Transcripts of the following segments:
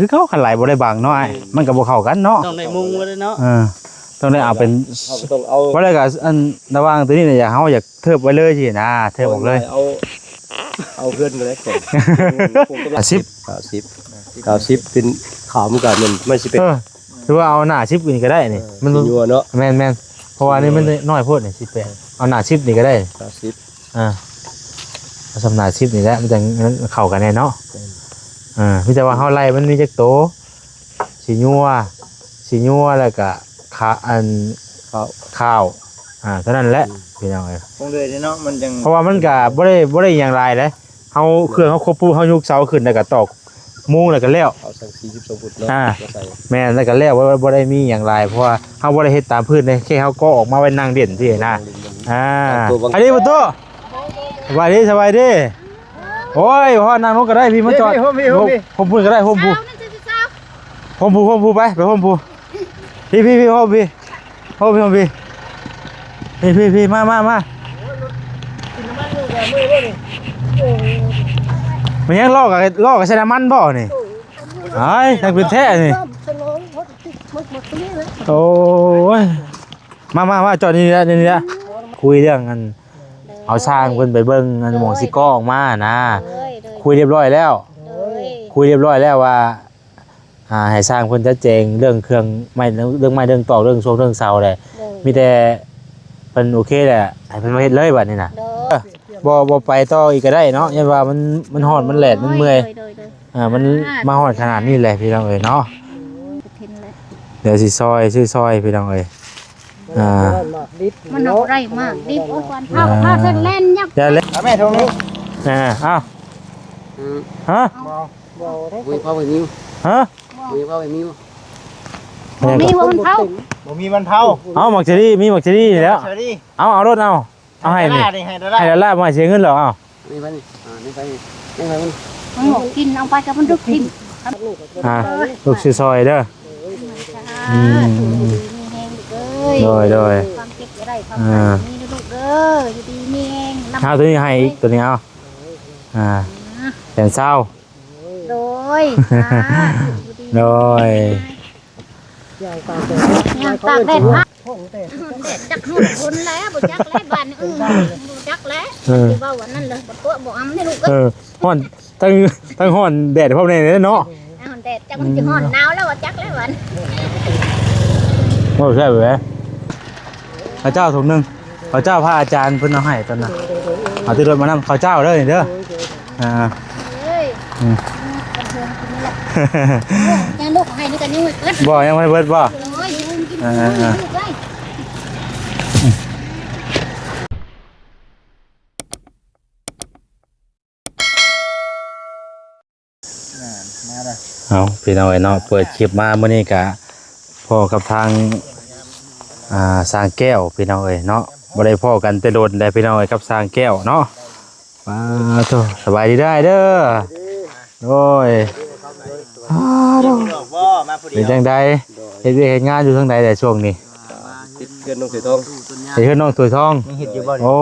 ຄືເກົ່າ ຄັນຫຼາຍບໍ່ໄດ້ບັງເນາະອ້າຍ ມັນກໍບໍ່ເຂົ້າກັນເນາະ. ຕ້ອງໄດ້ມຸງໄວ້ເນາະ. ເອີ ຕ້ອງໄດ້ເອົາເປັນ ເຮົາກໍຕ້ອງເອົາ ບໍ່ໄດ້ກໍອັນ ລະຫວ່າງຕົວນີ້ນີ້ ຢາກ ເຮົາຢາກເທີບໄວ້ເລີຍຊີ້ນະ ເທີບອອກເລີຍ. ເອົາ ເອົາເຮືອນກໍໄດ້ກ່ອນ ຫ້າສິບ ຫ້າສິບ ເກົ້າສິບ ເປັນຂາວ ມັນກໍແມ່ນ ມັນຊິເປັນ ເອີ ຖືວ່າເອົາໜ້າສິບນີ້ກໍໄດ້ນີ້ ເອີ ມັນຊິຍົວເນາະ. ແມ່ນໆ ເພາະວ່ານີ້ມັນ ຊິຍົວ ນ້ອຍໂພດນີ້ ສິບແປດ ເອົາໜ້າສິບນີ້ກໍໄດ້ ຫ້າສິບ ອ່າ ເອົາສ່ຳໜ້າສິບນີ້ແຫຼະ ມັນຈັ່ງ ມັນເຂົ້າກັນແນ່ເນາະ. ແມ່ນ ເອີ ມີແຕ່ວ່າເຮົາໄລ່ມັນມີຈັກໂຕ ສີຍົວ ສີຍົວ ແລ້ວກະຂາ ອັນ ຂາວ ຂາວ ອ່າ ເທົ່ານັ້ນແຫຼະ ອືມ ພີ່ນ້ອງເອີຍ. ຄົງເດືອຍເນາະ ມັນຈັ່ງ ເພາະວ່າມັນກະບໍ່ໄດ້ ບໍ່ໄດ້ຫຍັງຫຼາຍເດ້ ເຮົາ ເຄື່ອງເຮົາຄົບປຸບ ເຮົາຍົກເສົາຂຶ້ນ ແລ້ວກະຕອກມຸງ ແລ້ວກະແລ້ວ ເອົາສັງກະສີສິບສອງຟຸດເນາະ ອ່າ ມາໃສ່ ແມ່ນ ແລ້ວກະແລ້ວ ບໍ່ ບໍ່ໄດ້ມີຫຍັງຫຼາຍ ເພາະວ່າເຮົາບໍ່ໄດ້ເຮັດຕາມພື້ນເດ້ ແຄ່ເຮົາກໍອອກມາໄວ້ນັ່ງຫຼິ້ນຊີ້ນະ. ອ່າ ອັນນີ້ປະຕູ ສະບາຍດີ ສະບາຍດີ. ໂອ້ຍ ຮອດ ນັ່ງລົງກໍໄດ້ ພີ່ມາຈອດ ພີ່ ພີ່ ພີ່ ພີ່ ໂຮມພຸ້ນກໍໄດ້ ໂຮມພຸ້ນ ໂຮມພຸ້ນ ໂຮມພຸ້ນ ໄປ ໄປໂຮມພຸ້ນ ພີ່ ພີ່ ພີ່ ໂຮມພີ້ ໂຮມພີ້ ໂຮມພີ້ ພີ່ ພີ່ ພີ່ ມາ ມາ ມາ ແມ່ນຫຍັງ ລໍ້ກັບ ລໍ້ກັບໃສ່ນ້ຳມັນບໍ່ນີ້? ອ້າຍ ທັງເປັນແທ້ນີ້ ໂອ້ຍ ມາ ມາ ມາ ຈອດນີ້ລະ ນີ້ລະ ຄຸຍເລື່ອງອັນ ເອົາຊ່າງເພິ່ນໄປເບິ່ງອັນ ໂດຍ ໝ່ອງຊິກໍ່ອອກມານະ ໂດຍ ໂດຍ ຄຸຍຮຽບຮ້ອຍແລ້ວ ໂດຍ ຄຸຍຮຽບຮ້ອຍແລ້ວວ່າ ອ່າ ໃຫ້ຊ່າງເພິ່ນຈັດແຈງເລື່ອງເຄື່ອງໄມ້ ເລື່ອງໄມ້ ເລື່ອງຕອກ ເລື່ອງຊວງ ເລື່ອງເສົາແຫຼະ ໂດຍ ມີແຕ່ເພິ່ນໂອເຄແຫຼະ ໃຫ້ເພິ່ນມາເຮັດເລີຍບາດນີ້ນະ ໂດຍ ບໍ່ ບໍ່ໄປຕໍ່ອີກກໍໄດ້ເນາະ ຢ້ານວ່າມັນ ມັນຮ້ອນ ມັນແດດ ມັນເມື່ອຍ ໂດຍ ໂດຍ ໂດຍ ອ່າ ມັນ ອ່າ ມາຮອດຂະໜາດນີ້ແຫຼະ ພີ່ນ້ອງເອີຍເນາະ ໂດຍ ເຫັນແລ້ວ ດຽວຊິຊ່ອຍ ຊິຊ່ອຍ ພີ່ນ້ອງເອີຍ ອ່າ ມັນເອົາບໍ່ໄດ້ມາກດິບ ໂອ້ຍ ຄວັນພາວ ອ່າ ພາວເພິ່ນແລ່ນຍັບ ຢ່າເລີຍ ເອົາແມ່ຖົງໜຶ່ງ ອ່າ ເອົາ ອືມ ຮະ ບໍ່ ບໍ່ໄດ້ ບໍ່ມີພາວມີ ຮະ ບໍ່ມີພາວມີ ບໍ່ມີບໍ່ມັນເຜົາ ບໍ່ມີມັນເຜົາ ເອົາ ໝາກເຊີຣີ ມີໝາກເຊີຣີນີ້ແລ້ວ ເຊີຣີ ເອົາ ເອົາໂລດ ເອົາ ເອົາໃຫ້ນີ້ ໃຫ້ດາລາ ໃຫ້ດາລາ ບໍ່ໃຫ້ເສຍເງິນດອກ ເອົາ ນີ້ໄປນີ້ ອ່າ ນີ້ໄປນີ້ ນີ້ໄປນີ້ ມັນບໍ່ກິນ ເອົາໄປກັບມັນດຸກຖິ້ມ ອ່າ ລູກຊິຊ່ອຍເດີ ສາທຸ ອືມ ດີມີແຮງລູກເອີຍ ໂດຍ ໂດຍ ຄວາມເຈັບຢ່າໄດ້ ຄວາມໄຂ້ ອ່າ ມີເດີລູກເດີ ຢູ່ດີມີແຮງ ເອົາ ຕົວນີ້ໃຫ້ອີກ ຕົວນີ້ເອົາ ອ່າ ອ່າ ແສນຊາວ ໂດຍ ສາທຸ ຢູ່ດີ ໂດຍ ມີແຮງ ຍ່າງຕາກແດດ ຍ່າງຕາກແດດ ຮ້ອນແດດ ຈັກຮ້ອນຄົນແລ້ວ ບໍ່ຈັກແລ້ວ ບ້ານອື່ນ ບໍ່ຈັກແລ້ວ ເອີ ຊິເວົ້າອັນນັ້ນເລີຍ ບໍ່ຕົວະບໍ່ອຳເດ້ລູກເອີຍ ເອີ ຮ້ອນ ທັງ ທັງຮ້ອນແດດພ້ອມແດ່ເນາະ ຮ້ອນແດດ ຈັກມັນຊິຮ້ອນໜາວແລ້ວ ບໍ່ຈັກແລ້ວບັດ ເວົ້າແຊບເລີຍ ເຂົ້າເຈົ້າຖົງໜຶ່ງ ເຂົ້າເຈົ້າພະອາຈານເພິ່ນເອົາໃຫ້ຕອນນັ້ນ ເອົາຕິດລົດມານຳ ເຂົ້າເຈົ້າເດີນີ້ເດີ ອ່າ ເອີຍ ອືມ ຍັງລູກໃຫ້ນີ້ກໍຍັງບໍ່ເບິດ ບໍ່ ຍັງບໍ່ເບິດບໍ່ ໂອ້ຍ ອ່າ ເອົາ ພີ່ນ້ອງເອີຍເນາະ ເປີດຄລິບມາມື້ນີ້ກະພໍ້ກັບທາງ ອ່າ ຊ່າງແກ້ວ ພີ່ນ້ອງເອີຍເນາະ ບໍ່ໄດ້ພໍ້ກັນແຕ່ດົນແລ້ວ ພີ່ນ້ອງເອີຍ ກັບຊ່າງແກ້ວເນາະ ປາໂທ ສະບາຍດີເດີອ້າຍເດີ ໂດຍ ປາໂທ ເປັນຈັ່ງໃດ ເຮັດວຽກເຮັດງານຢູ່ທາງໃດແດ່ຊ່ວງນີ້? ເຮັດເຮືອນນ້ອງຖວຍທອງ ເຮັດເຮືອນນ້ອງຖວຍທອງ ຍັງເຮັດຢູ່ບໍ່ນີ້? ໂອ້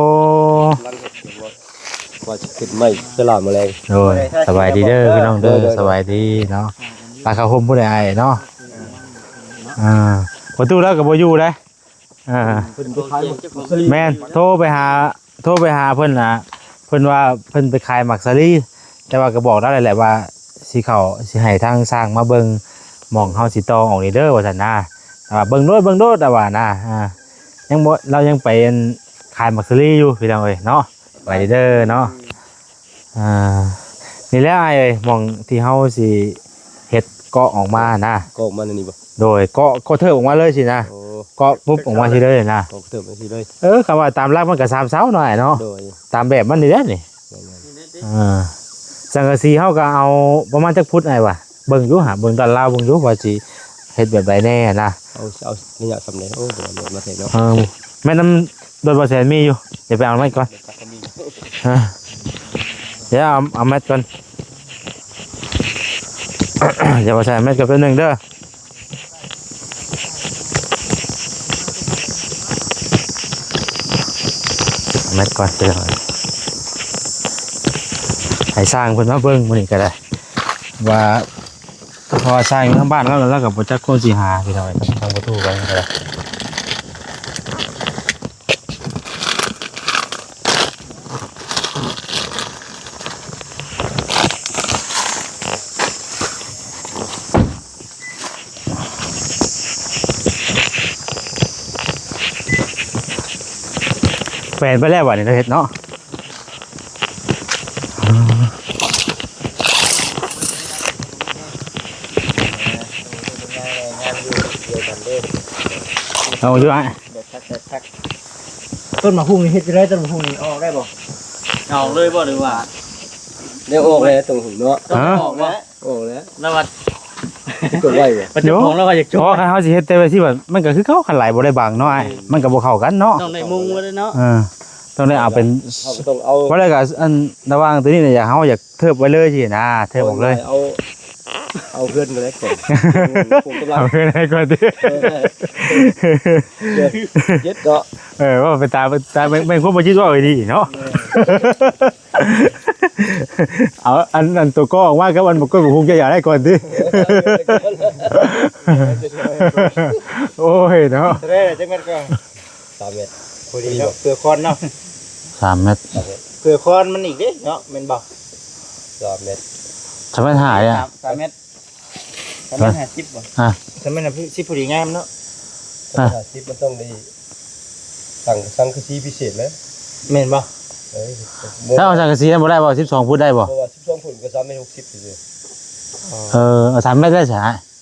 ວ່າຊິຂຶ້ນໃໝ່ຕະຫຼາດມື້ແລງ ໂດຍ ສະບາຍດີເດີພີ່ນ້ອງເດີ ໂດຍ ໂດຍ ສະບາຍດີເນາະ ໄປເຂົ້າຮົ່ມພຸ້ນແຫຼະອ້າຍເນາະ ອ່າ ປະຕູລາວກໍບໍ່ຢູ່ເດ້ ອ່າ ເພິ່ນໄປຂາຍໝາກສາລີ ແມ່ນ ໂທໄປຫາ ໂທໄປຫາເພິ່ນນະ ເພິ່ນວ່າເພິ່ນໄປຂາຍໝາກສາລີ ແຕ່ວ່າກໍບອກລາວແລ້ວແຫຼະວ່າຊິເຂົ້າ ຊິໃຫ້ທາງຊ່າງມາເບິ່ງ ໝ່ອງເຮົາຊິຕໍ່ອອກນີ້ເດີວ່າຊັ້ນນະ ແຕ່ວ່າເບິ່ງໂລດ ເບິ່ງໂລດລາວວ່ານະ ອ່າ ຍັງບໍ່ ລາວຍັງໄປ ອັນ ຂາຍໝາກສາລີຢູ່ພີ່ນ້ອງເອີຍເນາະ ໄປເດີເນາະ ອ່າ ນີ້ແຫຼະອ້າຍເອີຍ ໝ່ອງທີ່ເຮົາຊິເຮັດເກາະອອກມານະ ເກາະອອກມາແນວນີ້ບໍ່? ໂດຍ ເກາະ ເກາະເທີບອອກມາເລີຍຊີ້ນະ ໂອ້ ເກາະປຸບອອກມາຊີ້ເລີຍນະ ເກາະເທີບອອກມາຊີ້ເລີຍ ເອີ ຄຳວ່າຕາມຫຼັກມັນກໍສາມເສົາເນາະອ້າຍເນາະ ໂດຍ ຕາມແບບມັນນີ້ແຫຼະນີ້ ແມ່ນໆ ອ່າ ສັງກະສີເຮົາກໍເອົາປະມານຈັກຟຸດອ້າຍວະ? ເບິ່ງຢູ່ຫາ ເບິ່ງຕາລາວເບິ່ງຢູ່ວ່າຊິເຮັດແບບໃດແດ່ນະ ເອົາ ເອົາໄລຍະສ່ຳໃດ? ໂອ້ ບໍ່ໄດ້ມາແທ້ເນາະ ເອີ ແມ່ນນຳ ລົດບໍ່ແສນມີຢູ່ ດຽວໄປເອົາແມັດກ່ອນ ເອີ ດຽວເອົາ ເອົາແມັດກ່ອນ ດຽວບໍ່ແສນແມັດກ່ອນແປັບໜຶ່ງເດີ ເອົາແມັດກ່ອນເດີ ໃຫ້ຊ່າງເພິ່ນມາເບິ່ງມື້ນີ້ກໍໄດ້ ວ່າ ເພາະວ່າຊ່າງຢູ່ທາງບ້ານລາວ ລາວກໍບໍ່ຈັກຄວາມຊິຫາ ພີ່ນ້ອງເອີຍ ທາງປະຕູໄປນີ້ກໍໄດ້. ແປນໄປແລ້ວບັດນີ້ ລາວເຮັດເນາະ. ເອົາຢູ່ອ້າຍ ແບບຄັກ ແບບຄັກ. ຕົ້ນໝາກຫຸ່ງນີ້ເຮັດຈັ່ງໃດ? ຕົ້ນໝາກຫຸ່ງນີ້ອອກໄດ້ບໍ່? ເອົາເລີຍບໍ່ ຫຼືວ່າ? ໄດ້ອອກແລ້ວຕົ້ນໝາກຫຸ່ງເນາະ. ຮະ? ອອກແລ້ວ ໂອ້ ແລ້ວ ລະວ່າ ຈະໄວບໍ່? ປະຈຸຂອງລະວ່າຢາກຈົບ. ອໍ ຄັນເຮົາຊິເຮັດແຕ່ວ່າຊິວ່າ ມັນກໍຄືເກົ່າ ຄັນຫຼາຍບໍ່ໄດ້ບັງເນາະອ້າຍ ມັນກໍບໍ່ເຂົ້າກັນເນາະ. ຕ້ອງໄດ້ມຸງໄວ້ເນາະ. ເອີ ຕ້ອງໄດ້ເອົາເປັນ ເຮົາກໍຕ້ອງເອົາ ບໍ່ໄດ້ກໍອັນ ລະຫວ່າງຕົວນີ້ນະ ຢາກ ເຮົາຢາກເທີບໄວ້ເລີຍຊີ້ນະ ເທີບອອກເລີຍ. ເອົາ ເອົາເຮືອນກໍໄດ້ກ່ອນ ເອົາເຮືອນໃຫ້ກ່ອນຕິ. ເອີ ເຮັດເນາະ. ເອີ ເວົ້າໄປຕາມ ຕາມແມ່ນ ແມ່ນຄວາມບໍ່ຈິດເວົ້າອີ່ຫຼີເນາະ. ເອີ ເອົາອັນ ອັນຕົວກໍອອກມາກັບອັນບັກກ້ວຍບັກຫຸ່ງ ເຈົ້າຢາກໄດ້ກ່ອນຕິ. ໂອ້ຍເນາະ. ເທົ່າໃດລະ ຈັກແມັດກໍ? ສາມແມັດ ພໍດີເນາະ ເພື່ອຄອນເນາະ. ສາມແມັດ ເພື່ອຄອນມັນອີກເດ້ເນາະ ແມ່ນບໍ່? ສາມແມັດ ສາມແມັດຫ້າ ສາມແມັດ. ສາມແມັດຫ້າສິບບໍ່? ຮະ? ສາມແມັດຫ້າສິບພໍດີງາມເນາະ. ສາມແມັດຫ້າສິບ ມັນຕ້ອງໄດ້ ສັງ ສັງກະສີພິເສດແລ້ວ ແມ່ນບໍ່? ເອີ ຖ້າເອົາສັງກະສີນັ້ນບໍ່ໄດ້ບໍ່? ສິບສອງຟຸດໄດ້ບໍ່? ເພາະວ່າສິບສອງຟຸດກໍສາມແມັດຫົກສິບຊື່ໆ. ອໍ ເອີ ເອົາສາມແມັດໄດ້ຊະ.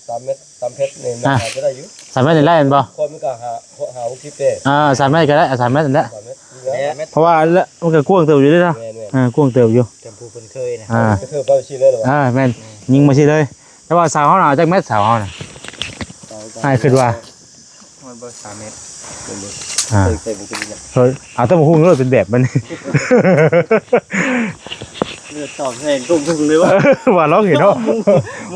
ສາມແມັດ ສາມແມັດນີ້ ອ່ະ ໜ້າຈະໄດ້ຢູ່. ສາມແມັດນີ້ໄດ້ແມ່ນບໍ່? ຄອນມັນກໍຫ້າ ຫ້າຫົກສິບແຕ່. ອ່າ ສາມແມັດກໍໄດ້ ເອົາສາມແມັດນັ້ນແຫຼະ. ສາມແມັດ ເພາະວ່າລະ ມັນກໍກວ້າງເຕີບຢູ່ເດ້ເນາະ. ແມ່ນໆ ເອີ ກວ້າງເຕີບຢູ່. ຈຳຜູ້ເພິ່ນເຄີຍນະ. ອ່າ ກໍເທີບໄປຊີ້ເລີຍຫວະ? ອ່າ ແມ່ນ ຍິງມາຊີ້ເລີຍ. ແຕ່ວ່າເສົາເຮົານະ ເອົາຈັກແມັດເສົາເຮົານະ? ເສົາກໍ ອ້າຍຄິດວ່າ ມັນບໍ່ສາມແມັດ. ອ່າ ເອີ ເອົາແຕ່ໝາກຫຸ່ງໂລດເປັນແບບມັນ. ເລືອດຕອກແຫ້ງຕຸ້ມໆເລີຍຫວະ? ເອີ ວ່າລອງເຫັນເນາະ.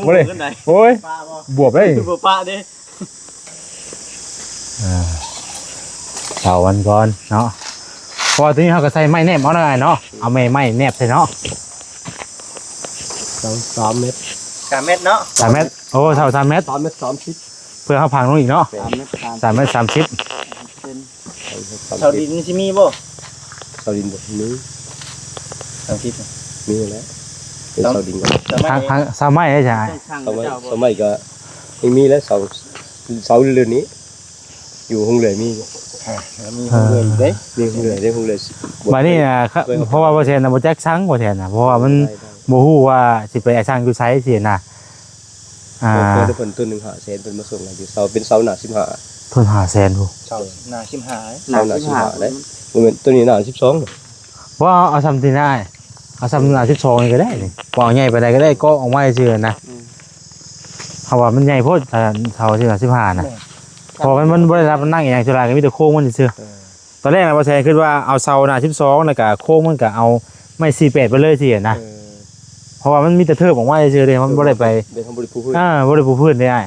ບໍ່ໄດ້ ໂອ້ຍ ປະບໍ່? ບວບເດ້ ບໍ່ປະເດ້. ອ່າ ເສົາມັນກ່ອນເນາະ ເພາະວ່າຕົວນີ້ເຮົາກໍໃສ່ໄມ້ແນບເອົາເນາະ ເນາະ ເອົາໄມ້ ໄມ້ແນບໃສ່ເນາະ. ເສົາສາມແມັດ ສາມແມັດເນາະ. ສາມແມັດ ໂອ້ ເສົາສາມແມັດ ສາມແມັດສາມສິບ ເພື່ອເຮົາພັງລົງອີກເນາະ. ສາມແມັດສາມສິບ ສາມແມັດສາມສິບ. ເສົາດິນຊິມີບໍ່? ເສົາດິນບໍ່ມີ. ເສົາດິນມີແລ້ວ ເປັນເສົາດິນກໍໄດ້. ເສົາໄມ້ ເສົາໄມ້ໄດ້ໃສ? ເສົາໄມ້ ເສົາໄມ້ກໍຍັງມີແລ້ວ ເສົາ ເສົາເລື່ອນນີ້ ຢູ່ໂຮງເຫຼືອມີ. ອ່າ ມີໂຮງເຫຼືອອີກເດ້ ມີໂຮງເຫຼືອເດ້ ໂຮງເຫຼືອ. ບາດນີ້ນະ ເພາະວ່າບໍ່ແຊນນະ ບໍ່ຈັກສັງ ບໍ່ແຊນນະ ເພາະວ່າມັນ ບໍ່ຮູ້ວ່າຊິໄປສັງຢູ່ໃສຊີ້ນະ. ອ່າ ເພິ່ນ ເພິ່ນຕົ້ນໜຶ່ງຫ້າແສນ ເພິ່ນມາສົ່ງໃຫ້ຢູ່ ເສົາເປັນເສົາໜ້າສິບຫ້າ ຕົ້ນຫ້າແສນພຸ້ນ. ເສົາໜ້າສິບຫ້າ ເສົາໜ້າສິບຫ້າໄດ໋ ບໍ່ແມ່ນ ຕົວນີ້ໜ້າສິບສອງ. ບໍ່ ເອົາ ເອົາສ່ຳທີ່ໜ້າ ເອົາສ່ຳໜ້າສິບສອງນີ້ກໍໄດ້ນີ້ ບໍ່ເອົາໃຫຍ່ປານໃດກໍໄດ້ ກໍອອກມາຊື່ນະ. ອືມ ເພາະວ່າມັນໃຫຍ່ໂພດ ເສົາສິບຫ້ານະ. ແມ່ນ ເພາະວ່າມັນ ມັນບໍ່ໄດ້ຮັບນ້ຳໜັກອີ່ຫຍັງ ສ່ວນຫຼາຍກໍມີແຕ່ໂຄງມັນຊື່ໆ. ເອີ ຕອນແລກນະ ບໍ່ແຊນຄິດວ່າເອົາເສົາໜ້າສິບສອງ ແລ້ວກະໂຄງມັນກະເອົາໄມ້ສີ່ແປດໄປເລີຍຊີ້ນະ. ເອີ ເພາະວ່າມັນມີແຕ່ເທີບອອກມາຊື່ໆເດ້ ມັນບໍ່ໄດ້ໄປ ແມ່ນ ເຮົາບໍ່ໄດ້ປູພື້ນ. ອ່າ ບໍ່ໄດ້ປູພື້ນເດ້ອ້າຍ.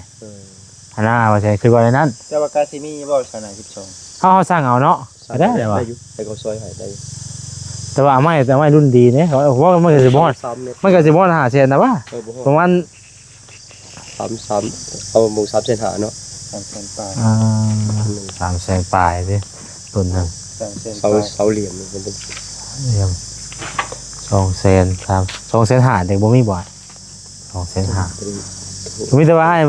ເອີ ຫັ້ນນະ ບໍ່ແຊນຄິດວ່າແນວນັ້ນ. ແຕ່ວ່າກະຊິມີບໍ່ສາມສິບສອງ ເຮົາ ເຮົາສັ່ງເອົາເນາະ. ໄດ້ ໄດ້ ໄດ້ຢູ່ ໃຫ້ເຂົາຊ່ອຍໃຫ້ໄດ້ຢູ່. ແຕ່ວ່າເອົາໄມ້ ແຕ່ໄມ້ລຸ້ນດີເດ້ ເພາະວ່າມັນກະຊິບໍ່ຮອດ ມັນກະຊິບໍ່ຮອດຫ້າແສນນະຫວາ. ເອີ ບໍ່ຮອດ ປະມານ ສາມ ສາມ ເອົາໝູ່ສາມແສນຫ້າເນາະ. ສາມແສນປາຍ ອ່າ ສາມແສນປາຍເດ້ ຕົ້ນໜຶ່ງ ສາມແສນປາຍ. ເສົາ ເສົາຫຼ່ຽມນີ້ເປັນ ຫຼ່ຽມ ສອງແສນ ສາມ ສອງແສນຫ້າ ຍັງບໍ່ມີບໍ່? ສອງແສນຫ້າ ມີແຕ່ວ່າອ້າຍ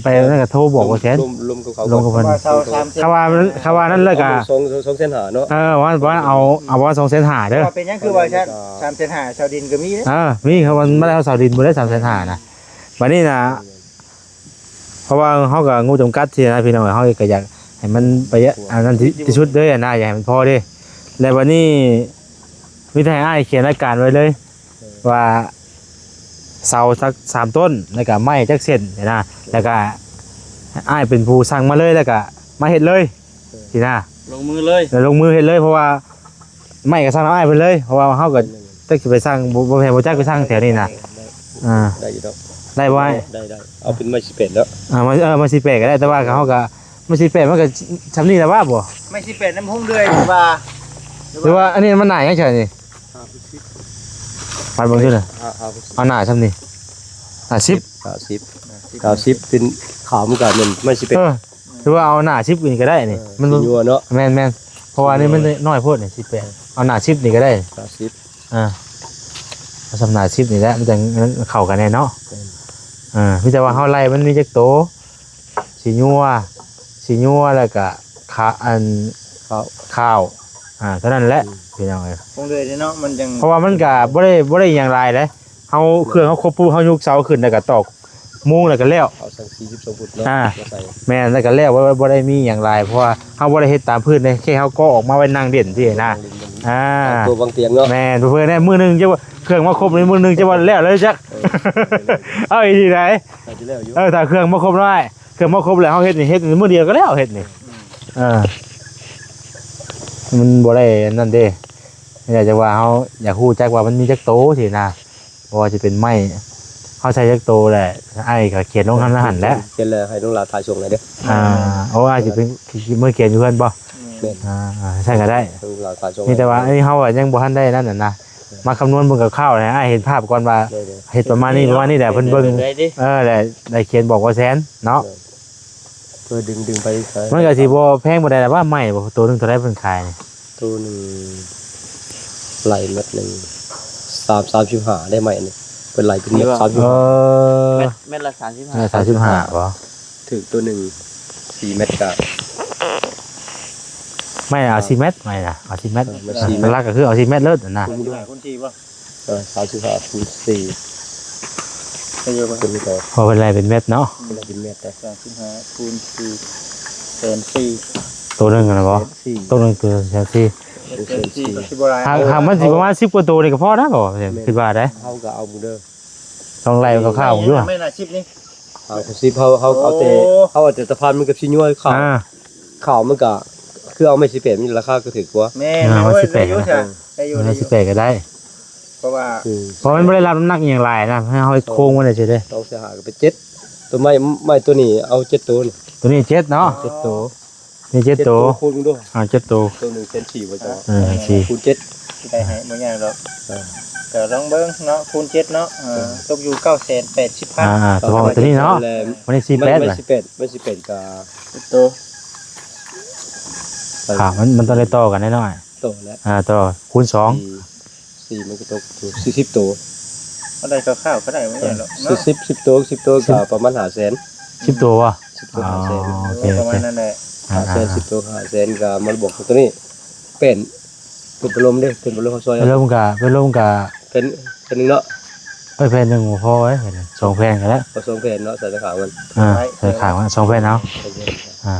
ໄປນັ້ນກະໂທບອກບໍ່ແຊນ ລົມ ລົມກັບເຂົາ ລົມກັບເພິ່ນ ວ່າເສົາສາມແສນ ຄຳວ່າ ຄຳວ່ານັ້ນແລ້ວກະ ສອງ ສອງແສນຫ້າເນາະ. ເອີ ວ່າ ວ່າເອົາ ເອົາວ່າສອງແສນຫ້າເດີ. ວ່າເປັນຫຍັງຄືວ່າສາມແສນຫ້າ ເສົາດິນກໍມີເດ້. ເອີ ມີ ຄຳວ່າມັນໄດ້ເອົາເສົາດິນບໍ່ໄດ້ສາມແສນຫ້ານະ. ບາດນີ້ນະ ເພາະວ່າເຮົາກໍງົບຈຳກັດຊີ້ນະພີ່ນ້ອງ ເຮົາກໍຢາກໃຫ້ມັນປະຢັດ ອັນນັ້ນທີ່ ທີ່ສຸດເລີຍນະ ຢາກໃຫ້ມັນພໍເດ້. ແລ້ວບາດນີ້ມີແຕ່ໃຫ້ອ້າຍຂຽນລາຍການໄວ້ເລີຍ ວ່າເສົາຈັກສາມຕົ້ນ ແລ້ວກໍໄມ້ຈັກເສັ້ນນະ ແລ້ວກໍອ້າຍເປັນຜູ້ສັ່ງມາເລີຍ ແລ້ວກໍມາເຮັດເລີຍຊີ້ນະ ລົງມືເລີຍ ແລ້ວລົງມືເຮັດເລີຍ ເພາະວ່າ ໄມ້ກໍສັ່ງນຳອ້າຍເພິ່ນເລີຍ ເພາະວ່າເຮົາກໍຈັກຊິໄປສັ່ງ ບໍ່ ບໍ່ແມ່ນບໍ່ຈັກໄປສັ່ງແຖວນີ້ນະ. ອ່າ ໄດ້ຢູ່ດອກ ໄດ້ບໍ່ອ້າຍ? ໄດ້ ໄດ້ ເອົາເປັນໄມ້ສີ່ແປດເນາະ. ອ່າ ໄມ້ ເອີ ໄມ້ສີ່ແປດກໍໄດ້ ແຕ່ວ່າເຮົາກໍ ໄມ້ສີ່ແປດມັນກໍຊ່ຳນີ້ລະຫວາບໍ່? ໄມ້ສີ່ແປດນຳໂຮງເດືອຍວ່າ ຫຼືວ່າອັນນີ້ມັນໜ້າຫຍັງໃຊ່ນີ້? ຫາ ເບິ່ງຊິນະ ຫາ ຫາ ເອົາໜ້າຊ່ຳນີ້ ຫ້າສິບ ຫ້າສິບ. ເກົ້າສິບ ເປັນຂາວ ມັນກໍແມ່ນ ມັນຊິເປັນ ເອີ ຖືວ່າເອົາໜ້າສິບນີ້ກໍໄດ້ນີ້ ເອີ ມັນ ຊິຍົວເນາະ ແມ່ນໆ ເພາະວ່ານີ້ມັນ ຊິຍົວ ນ້ອຍໂພດນີ້ ສິບແປດ ເອີ ເອົາໜ້າສິບນີ້ກໍໄດ້ ເກົ້າສິບ ອ່າ ເອົາສ່ຳໜ້າສິບນີ້ແຫຼະ ມັນຈັ່ງ ມັນເຂົ້າກັນແດ່ເນາະ ແມ່ນ ເອີ ມີແຕ່ວ່າເຮົາໄລ່ມັນມີຈັກໂຕ ສີນົວ ສີນົວ ແລ້ວກະຂາ ອັນ ຂາວ ຂາວ ອ່າ ເທົ່ານັ້ນແຫຼະ ອືມ ພີ່ນ້ອງເອີຍ ຄົງເລີຍເນາະ ມັນຈັ່ງ ເພາະວ່າມັນກະບໍ່ໄດ້ ບໍ່ໄດ້ຫຍັງຫຼາຍເດ້ ເຮົາ ເຄື່ອງເຮົາຄົບປຸບ ເຮົາຍົກເສົາຂຶ້ນ ແລ້ວກະຕອກມຸງ ແລ້ວກະແລ້ວ ເອົາສັງກະສີສິບສອງຟຸດເນາະ ອ່າ ມາໃສ່ ແມ່ນ ແລ້ວກະແລ້ວ ບໍ່ ບໍ່ໄດ້ມີຫຍັງຫຼາຍ ເພາະວ່າເຮົາບໍ່ໄດ້ເຮັດຕາມພື້ນເດ້ ແຄ່ເຮົາກໍອອກມາໄວ້ນັ່ງຫຼິ້ນຊື່ນະ ນັ່ງຫຼິ້ນ ອ່າ ວາງຕົວວາງຕຽງເນາະ ແມ່ນ ເພື່ອແນ່ ມື້ໜຶ່ງຈະວ່າເຄື່ອງມາຄົບ ມື້ໜຶ່ງຈະວ່າແລ້ວແລ້ວຈັກ ເອີ ເອົາອີ່ຫຼີໃດ ໜ້າຈະແລ້ວຢູ່ ເອີ ຖ້າເຄື່ອງມາຄົບໜ້ອຍ ເຄື່ອງມາຄົບແລ້ວ ເຮົາເຮັດນີ້ ເຮັດມື້ດຽວກໍແລ້ວ ເຮັດນີ້ ອືມ ເອີ ມັນບໍ່ໄດ້ອັນນັ້ນເດ້ ຢາກຈະວ່າເຮົາຢາກຮູ້ຈັກວ່າມັນມີຈັກໂຕຊີ້ນະ ບໍ່ວ່າຊິເປັນໄມ້ ເຮົາໃຊ້ຈັກໂຕແຫຼະ ອ້າຍກໍຂຽນລົງຫັ້ນລະຫັ້ນແຫຼະ ຂຽນແລ້ວໃຫ້ນ້ອງຫຼ້າຖ່າຍສົ່ງໃຫ້ເດີ ອ່າ ໂອ້ ອ້າຍຊິເປັນ ຊິເມືອຂຽນຢູ່ເຮືອນບໍ່ ແມ່ນ ອ່າ ໃຊ້ກໍໄດ້ ນ້ອງຫຼ້າຖ່າຍສົ່ງ ມີແຕ່ວ່າ ໃຫ້ ອັນນີ້ເຮົາກໍຍັງບໍ່ທັນໄດ້ນັ້ນນະ ມາຄຳນວນເບິ່ງຄ່າວໆ ໃຫ້ອ້າຍເຫັນພາບກ່ອນວ່າ ໂດຍໆ ເຮັດປະມານນີ້ ປະມານນີ້ແຫຼະ ເພິ່ນເບິ່ງ ເອີ ແຫຼະ ໄດ້ຂຽນບອກບໍ່ແຊນເນາະ ໂດຍ ເພື່ອດຶງ ດຶງໄປ ມັນກໍຊິບໍ່ແພງປານໃດລະວ່າ ໄມ້ໂຕໜຶ່ງເທົ່າໃດເພິ່ນຂາຍນີ້ ໂຕໜຶ່ງ ໄລ່ແມັດໜຶ່ງ ສາມ ສາມສິບຫ້າ ໄດ້ໄມ້ນີ້ ເພິ່ນໄລ່ເປັນແມັດ ສາມສິບຫ້າ ເອີ ແມັດ ແມັດລະສາມສິບຫ້າ ເອີ ສາມສິບຫ້າ ບໍ່ ຖືກໂຕໜຶ່ງ ສີ່ແມັດກະ ໄມ້ເອົາສີ່ແມັດ ໄມ້ນະ ເອົາສີ່ແມັດ ເອີ ມັນສີ່ແມັດ ຫຼັກໆ ກໍຄືເອົາສີ່ແມັດເລີດນະ ຄູນສີ່ບໍ່ ຄູນສີ່ບໍ່ ເອີ ສາມສິບຫ້າ ຄູນສີ່ ໄດ້ຢູ່ບໍ່ ເພິ່ນກໍ ເພາະເພິ່ນໄລ່ເປັນແມັດເນາະ ເພິ່ນໄລ່ເປັນແມັດໄດ້ ສາມສິບຫ້າ ຄູນສີ່ ແສນສີ່ ໂຕໜຶ່ງຫັ້ນນະບໍ່ ແສນສີ່ ໂຕໜຶ່ງໂຕແສນສີ່ ແສນສີ່ ກໍຊິບໍ່ຫຼາຍ ຫາກ ຫາກມັນຊິປະມານສິບກວ່າໂຕນີ້ກໍພໍນະບໍ່ ແມ່ນ ຄິດວ່າໄດ໋ ເຮົາກໍເອົາເບິ່ງເດີ ລອງໄລ່ຄ່າວໆເບິ່ງຢູ່ ແມ່ນອາຊີບນີ້ ເອົາສິບ ເຮົາ ເຮົາເອົາແຕ່ ໂອ້ ເຮົາເອົາແຕ່ຕະພານມັນກັບສີນົວຂາວ ອ່າ ຂາວມັນກະ ຄືເອົາໄມ້ສິບແປດ ມັນລາຄາກໍຖືກກວ່າ ແມ່ນ ອ່າ ໂອ້ຍ ໄດ້ຢູ່ ໄດ້ຢູ່ ໄດ້ຢູ່ ໄມ້ສິບແປດກໍໄດ້ ເພາະວ່າ ອືມ ເພາະມັນບໍ່ໄດ້ຮັບນ້ຳໜັກອີ່ຫຍັງຫຼາຍນະ ໃຫ້ເຮົາໂຄ້ງມັນໄດ້ຊື່ເດ້ ສອງ ສີ່ ຫ້າ ກໍເປັນເຈັດ ຕົວໄມ້ ໄມ້ຕົວນີ້ເອົາເຈັດໂຕນີ້ ຕົວນີ້ເຈັດເນາະ ເຈັດໂຕ ນີ້ເຈັດໂຕ ຄູນເບິ່ງດູ ອ່າ ເຈັດໂຕ ໂຕໜຶ່ງແສນສີ່ບໍ່ເຈົ້າ ເອີ ສີ່ ຄູນເຈັດ ຊິໄດ້ໃຫ້ບໍ່ຍາກດອກ ເອີ ກໍລອງເບິ່ງເນາະ ຄູນເຈັດເນາະ ເອີ ເອີ ຕົກຢູ່ເກົ້າແສນແປດສິບພັນ ອ່າ ສະເພາະຕົວນີ້ເນາະ ແລ້ວ ວັນນີ້ສີ່ແປດ ມັນ ມັນ ມັນ ສີ່ແປດ ມັນສີ່ແປດກໍ ໂຕ ອ່າ ມັນ ມັນຕ້ອງໄດ້ຕໍ່ກັນແນ່ນອນ ຕໍ່ແລ້ວ ອ່າ ຕໍ່ຄູນສອງ ສີ່ ສີ່ມັນກໍຕົກຢູ່ສີ່ສິບໂຕ ເອົາໄດ້ຄ່າວໆກໍໄດ້ບໍ່ຍາກດອກເນາະ ສີ່ສິບ ສິບໂຕ ສິບໂຕກໍປະມານຫ້າແສນ ສິບໂຕບໍ່ ສິບໂຕ ອ່າ ຫ້າແສນ ໂອເຄ ປະມານນັ້ນແຫຼະ ອ່າ ຫ້າແສນ ສິບໂຕ ຫ້າແສນກໍມາບວກຕົວນີ້ ເປັນ ເປັນພັດລົມເດ້ ເປັນພັດລົມເຮົາຊ່ອຍ ພັດລົມກະ ພັດລົມກະ ເປັນ ເປັນໜຶ່ງເນາະ ເອີ ແຜ່ນໜຶ່ງບໍ່ພໍເວີ້ຍ ສອງແຜ່ນກໍໄດ້ ເອົາສອງແຜ່ນເນາະ ໃສ່ຂ້າງມັນ ອ່າ ໃສ່ຂ້າງມັນ ສອງແຜ່ນເອົາ ສອງແຜ່ນ ອ່າ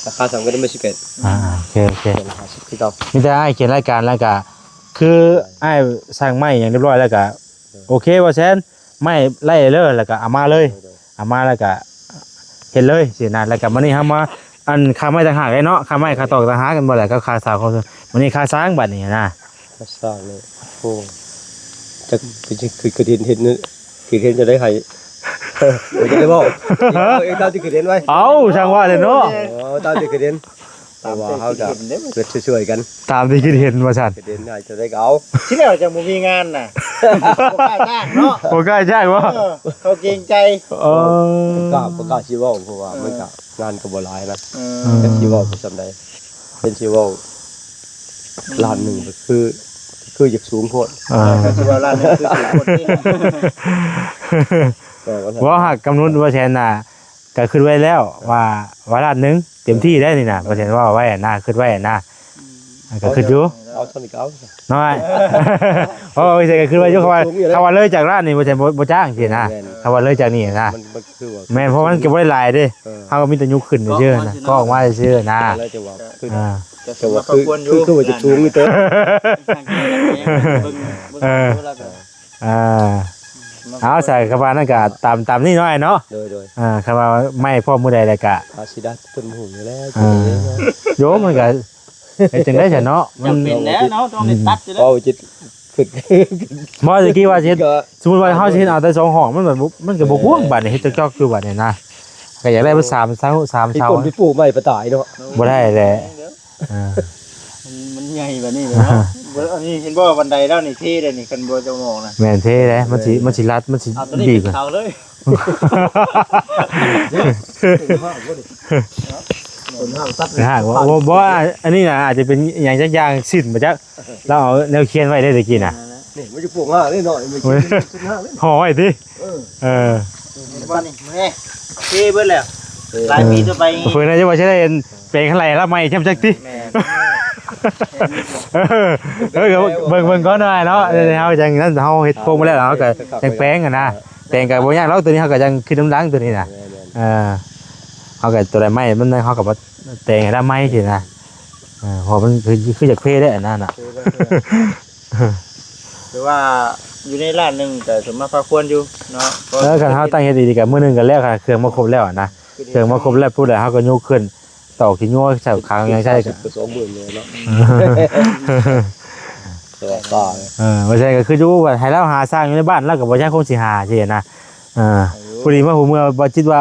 ລາຄາສ່ຳກັນໄດ້ ສິບແປດ ອ່າ ໂອເຄ ໂອເຄ ແຜ່ນລະຫ້າສິບຄືເກົ່າ ມີແຕ່ອ້າຍຂຽນລາຍການ ແລ້ວກະ ຄືອ້າຍສັ່ງໄມ້ຫຍັງຮຽບຮ້ອຍແລ້ວກະ ໂອເຄ ບໍ່ແຊນ ໄມ້ໄລ່ເລີຍ ແລ້ວກໍເອົາມາເລີຍ ໂດຍໆ ເອົາມາແລ້ວກໍເຮັດເລີຍຊີ້ນະ ແລ້ວກໍມື້ນີ້ເຮົາມາ ອັນ ຄ່າໄມ້ຕ່າງຫາກເດ້ເນາະ ຄ່າໄມ້ຄ່າຕອກຕ່າງຫາກກັນບໍ່ແຫຼະ ກັບຄ່າສາງຂອງ ມື້ນີ້ຄ່າສາງບັດນີ້ນະ ຄ່າສ້າງນີ້ ໂອ້ ຈັກ ຄື ຄື ຄືເຫັນ ເຫັນ ຄືເຫັນຈະໄດ້ໃຫ້ ບໍ່ໄດ້ເວົ້າ ເອົາເອງຕາມທີ່ຄືເຫັນໄວ້ ເອົາ ຊ່າງວ່າແຫຼະເນາະ ເອົາຕາມທີ່ຄືເຫັນ ເພາະວ່າເຮົາກໍເຮັດຊ່ວຍໆກັນ ຕາມທີ່ຄິດເຫັນວ່າຊັ້ນ ເຮັດເຫັນໃຫ້ເທົ່າໃດກໍເອົາ ຊິແລ້ວຈັ່ງບໍ່ມີງານນະ ບໍ່ກ້າຈ້າງເນາະ ບໍ່ກ້າຈ້າງບໍ່ ເອີ ເຂົາເກງໃຈ ເອີ ບໍ່ກ້າ ບໍ່ກ້າຊິເວົ້າ ເພາະວ່າ ເອີ ມັນກໍງານກໍບໍ່ຫຼາຍນະ ເອີ ຈັກຊິເວົ້າໄປສ່ຳໃດ ເປັນຊິເວົ້າ ອືມ ລ້ານໜຶ່ງກໍຄື ຄືຢາກສູງໂພດ ເອີ ເອີ ກໍຊິເວົ້າລ້ານໜຶ່ງຄືສູງໂພດຕິ ເອີ ເວົ້າຫາກກຳນົດວ່າແສນນະ ກໍຄິດໄວ້ແລ້ວວ່າ ວ່າລ້ານໜຶ່ງເຕັມທີ່ໄດ້ນີ້ນະ ບໍ່ແມ່ນວ່າໄວ້ນະ ຄິດໄວ້ນະ ອືມ ກໍຄິດຢູ່ ເອົາເທົ່ານີ້ກໍເອົາ ນ້ອຍ ເອີ ເອົາ ເອົາ ກໍຄິດໄວ້ຢູ່ ຄຳວ່າ ຄຳວ່າເລີຍຈາກລ້ານນີ້ບໍ່ໃຊ່ ບໍ່ ບໍ່ຈ້າງຊີ້ນະ ແມ່ນ ຄຳວ່າເລີຍຈາກນີ້ນະ ມັນ ມັນຄືວ່າ ແມ່ນ ເພາະມັນກໍບໍ່ໄດ້ຫຼາຍເດ້ ເອີ ເຮົາກໍມີແຕ່ຍົກຂຶ້ນຊື່ໆນະ ກໍອອກມາຊື່ໆນະ ກໍເລີຍຈະວ່າຂຶ້ນ ອ່າ ແຕ່ວ່າຄື ຄື ຄືວ່າຈະສູງຢູ່ເຕີ ເອີ ເອີ ເອົາ ໃສ່ຄຳວ່ານັ້ນກໍຕາມ ຕາມນີ້ເນາະ ອ້າຍເນາະ ໂດຍໆ ອ່າ ຄຳວ່າໄມ້ພ້ອມມື້ໃດແລ້ວກໍ ອາຊິດາຕົ້ນໝູຢູ່ແລ້ວ ອ່າ ໂຍ ມັນກໍເຮັດຈັ່ງໃດຊະເນາະ ມັນ ຈຳເປັນແລ້ວເນາະ ຕ້ອງໄດ້ຕັດຢູ່ແລ້ວ ເວົ້າຈິດ ບໍ່ ຕະກີ້ວ່າຊິເຮັດ ສົມມຸດວ່າເຮົາຊິເຮັດເອົາແຕ່ສອງຫ້ອງ ມັນແບບ ມັນກໍບໍ່ກວ້າງ ເອີ ບາດນີ້ເຮັດຈອກໆຢູ່ບາດນີ້ນະ ກໍຢາກໄດ້ເບິດສາມເສົາ ສາມເສົາ ມີຄົນໄປປູກໄມ້ໄປຕາຍເນາະ ບໍ່ໄດ້ແຫຼະ ເອີ ມັນ ມັນໃຫຍ່ບາດນີ້ເນາະ ບໍ່ ອັນນີ້ເຫັນບໍ່ ບັນໄດລາວນີ້ເທເດ້ນີ້ ຄັນບໍ່ຈະມອງນະ ແມ່ນເທເດ້ ມັນຊິ ມັນຊິລັດ ມັນຊິ ເອົາຕົວນີ້ ບີບ ເປັນເສົາເລີຍ ຄົນຫ້າງຕັດ ຫາກວ່າ ບໍ່ ບໍ່ ອັນນີ້ນະ ອາດຈະເປັນອີ່ຫຍັງຈັກຢ່າງສິ້ນບໍ່ຈັກ ລາວເອົາແນວຂຽນໄວ້ເດ້ຕະກີ້ນະ ນີ້ມັນຢູ່ພວກຫ້າງນີ້ໜ້ອຍ ມັນ ໂອ້ຍ ຂຶ້ນຫ້າງນີ້ ຫໍ້ໄວ້ຕິ ເອີ ເອີ ເຫັນບໍ່ນີ້ ນີ້ ເທເບິດແລ້ວ ເອີ ຫຼາຍປີຕໍ່ໄປ ເພິ່ນອາດຈະວ່າຊິໄດ້ແປງໃຫ້ລາວໃໝ່ແຊມຈັກຕິ ແມ່ນ ເອີ ເອີ ກໍເບິ່ງ ເບິ່ງກ່ອນໜ້ອຍເນາະ ເຮົາຈັ່ງນັ້ນ ເຮົາເຮັດໂຄງໄປແລ້ວ ເຮົາກໍຈັ່ງແປງຫັ້ນນະ ແປງກໍບໍ່ຍາກດອກ ຕົວນີ້ເຮົາກໍຍັງຄິດນຳຫຼັງຕົວນີ້ນະ ແມ່ນໆ ເອີ ເຮົາກໍຕົວໃດໃໝ່ມັນ ເຮົາກໍມາແປງໃຫ້ລາວໃໝ່ຊີ້ນະ ເອີ ເພາະມັນຄື ຄືຢາກເພແຫຼະອັນນັ້ນນະ ຄືວ່າຢູ່ໃນລ້ານໜຶ່ງກໍສົມມາພາຄວນຢູ່ເນາະ ເອີ ຄັນເຮົາຕັ້ງເຮັດດີໆ ກໍມື້ໜຶ່ງກໍແລ້ວ ຄັນເຄື່ອງມາຄົບແລ້ວນະ ເຄື່ອງມາຄົບແລ້ວປຸບ ແລ້ວເຮົາກໍຍົກຂຶ້ນ ຕອກຂີ້ງົວໃສ່ຂາງຫຍັງໃສ່ກໍ ສອງໝື່ນເລີຍເນາະ ເອີ ບໍ່ໃຊ່ກໍຄືຢູ່ວ່າໃຫ້ລາວຫາຊ່າງຢູ່ໃນບ້ານ ລາວກໍບໍ່ໃຊ່ຄົງຊິຫາຊີ້ນະ ເອີ ພໍດີມາຮູ້ເມື່ອບໍ່ຈິດວ່າ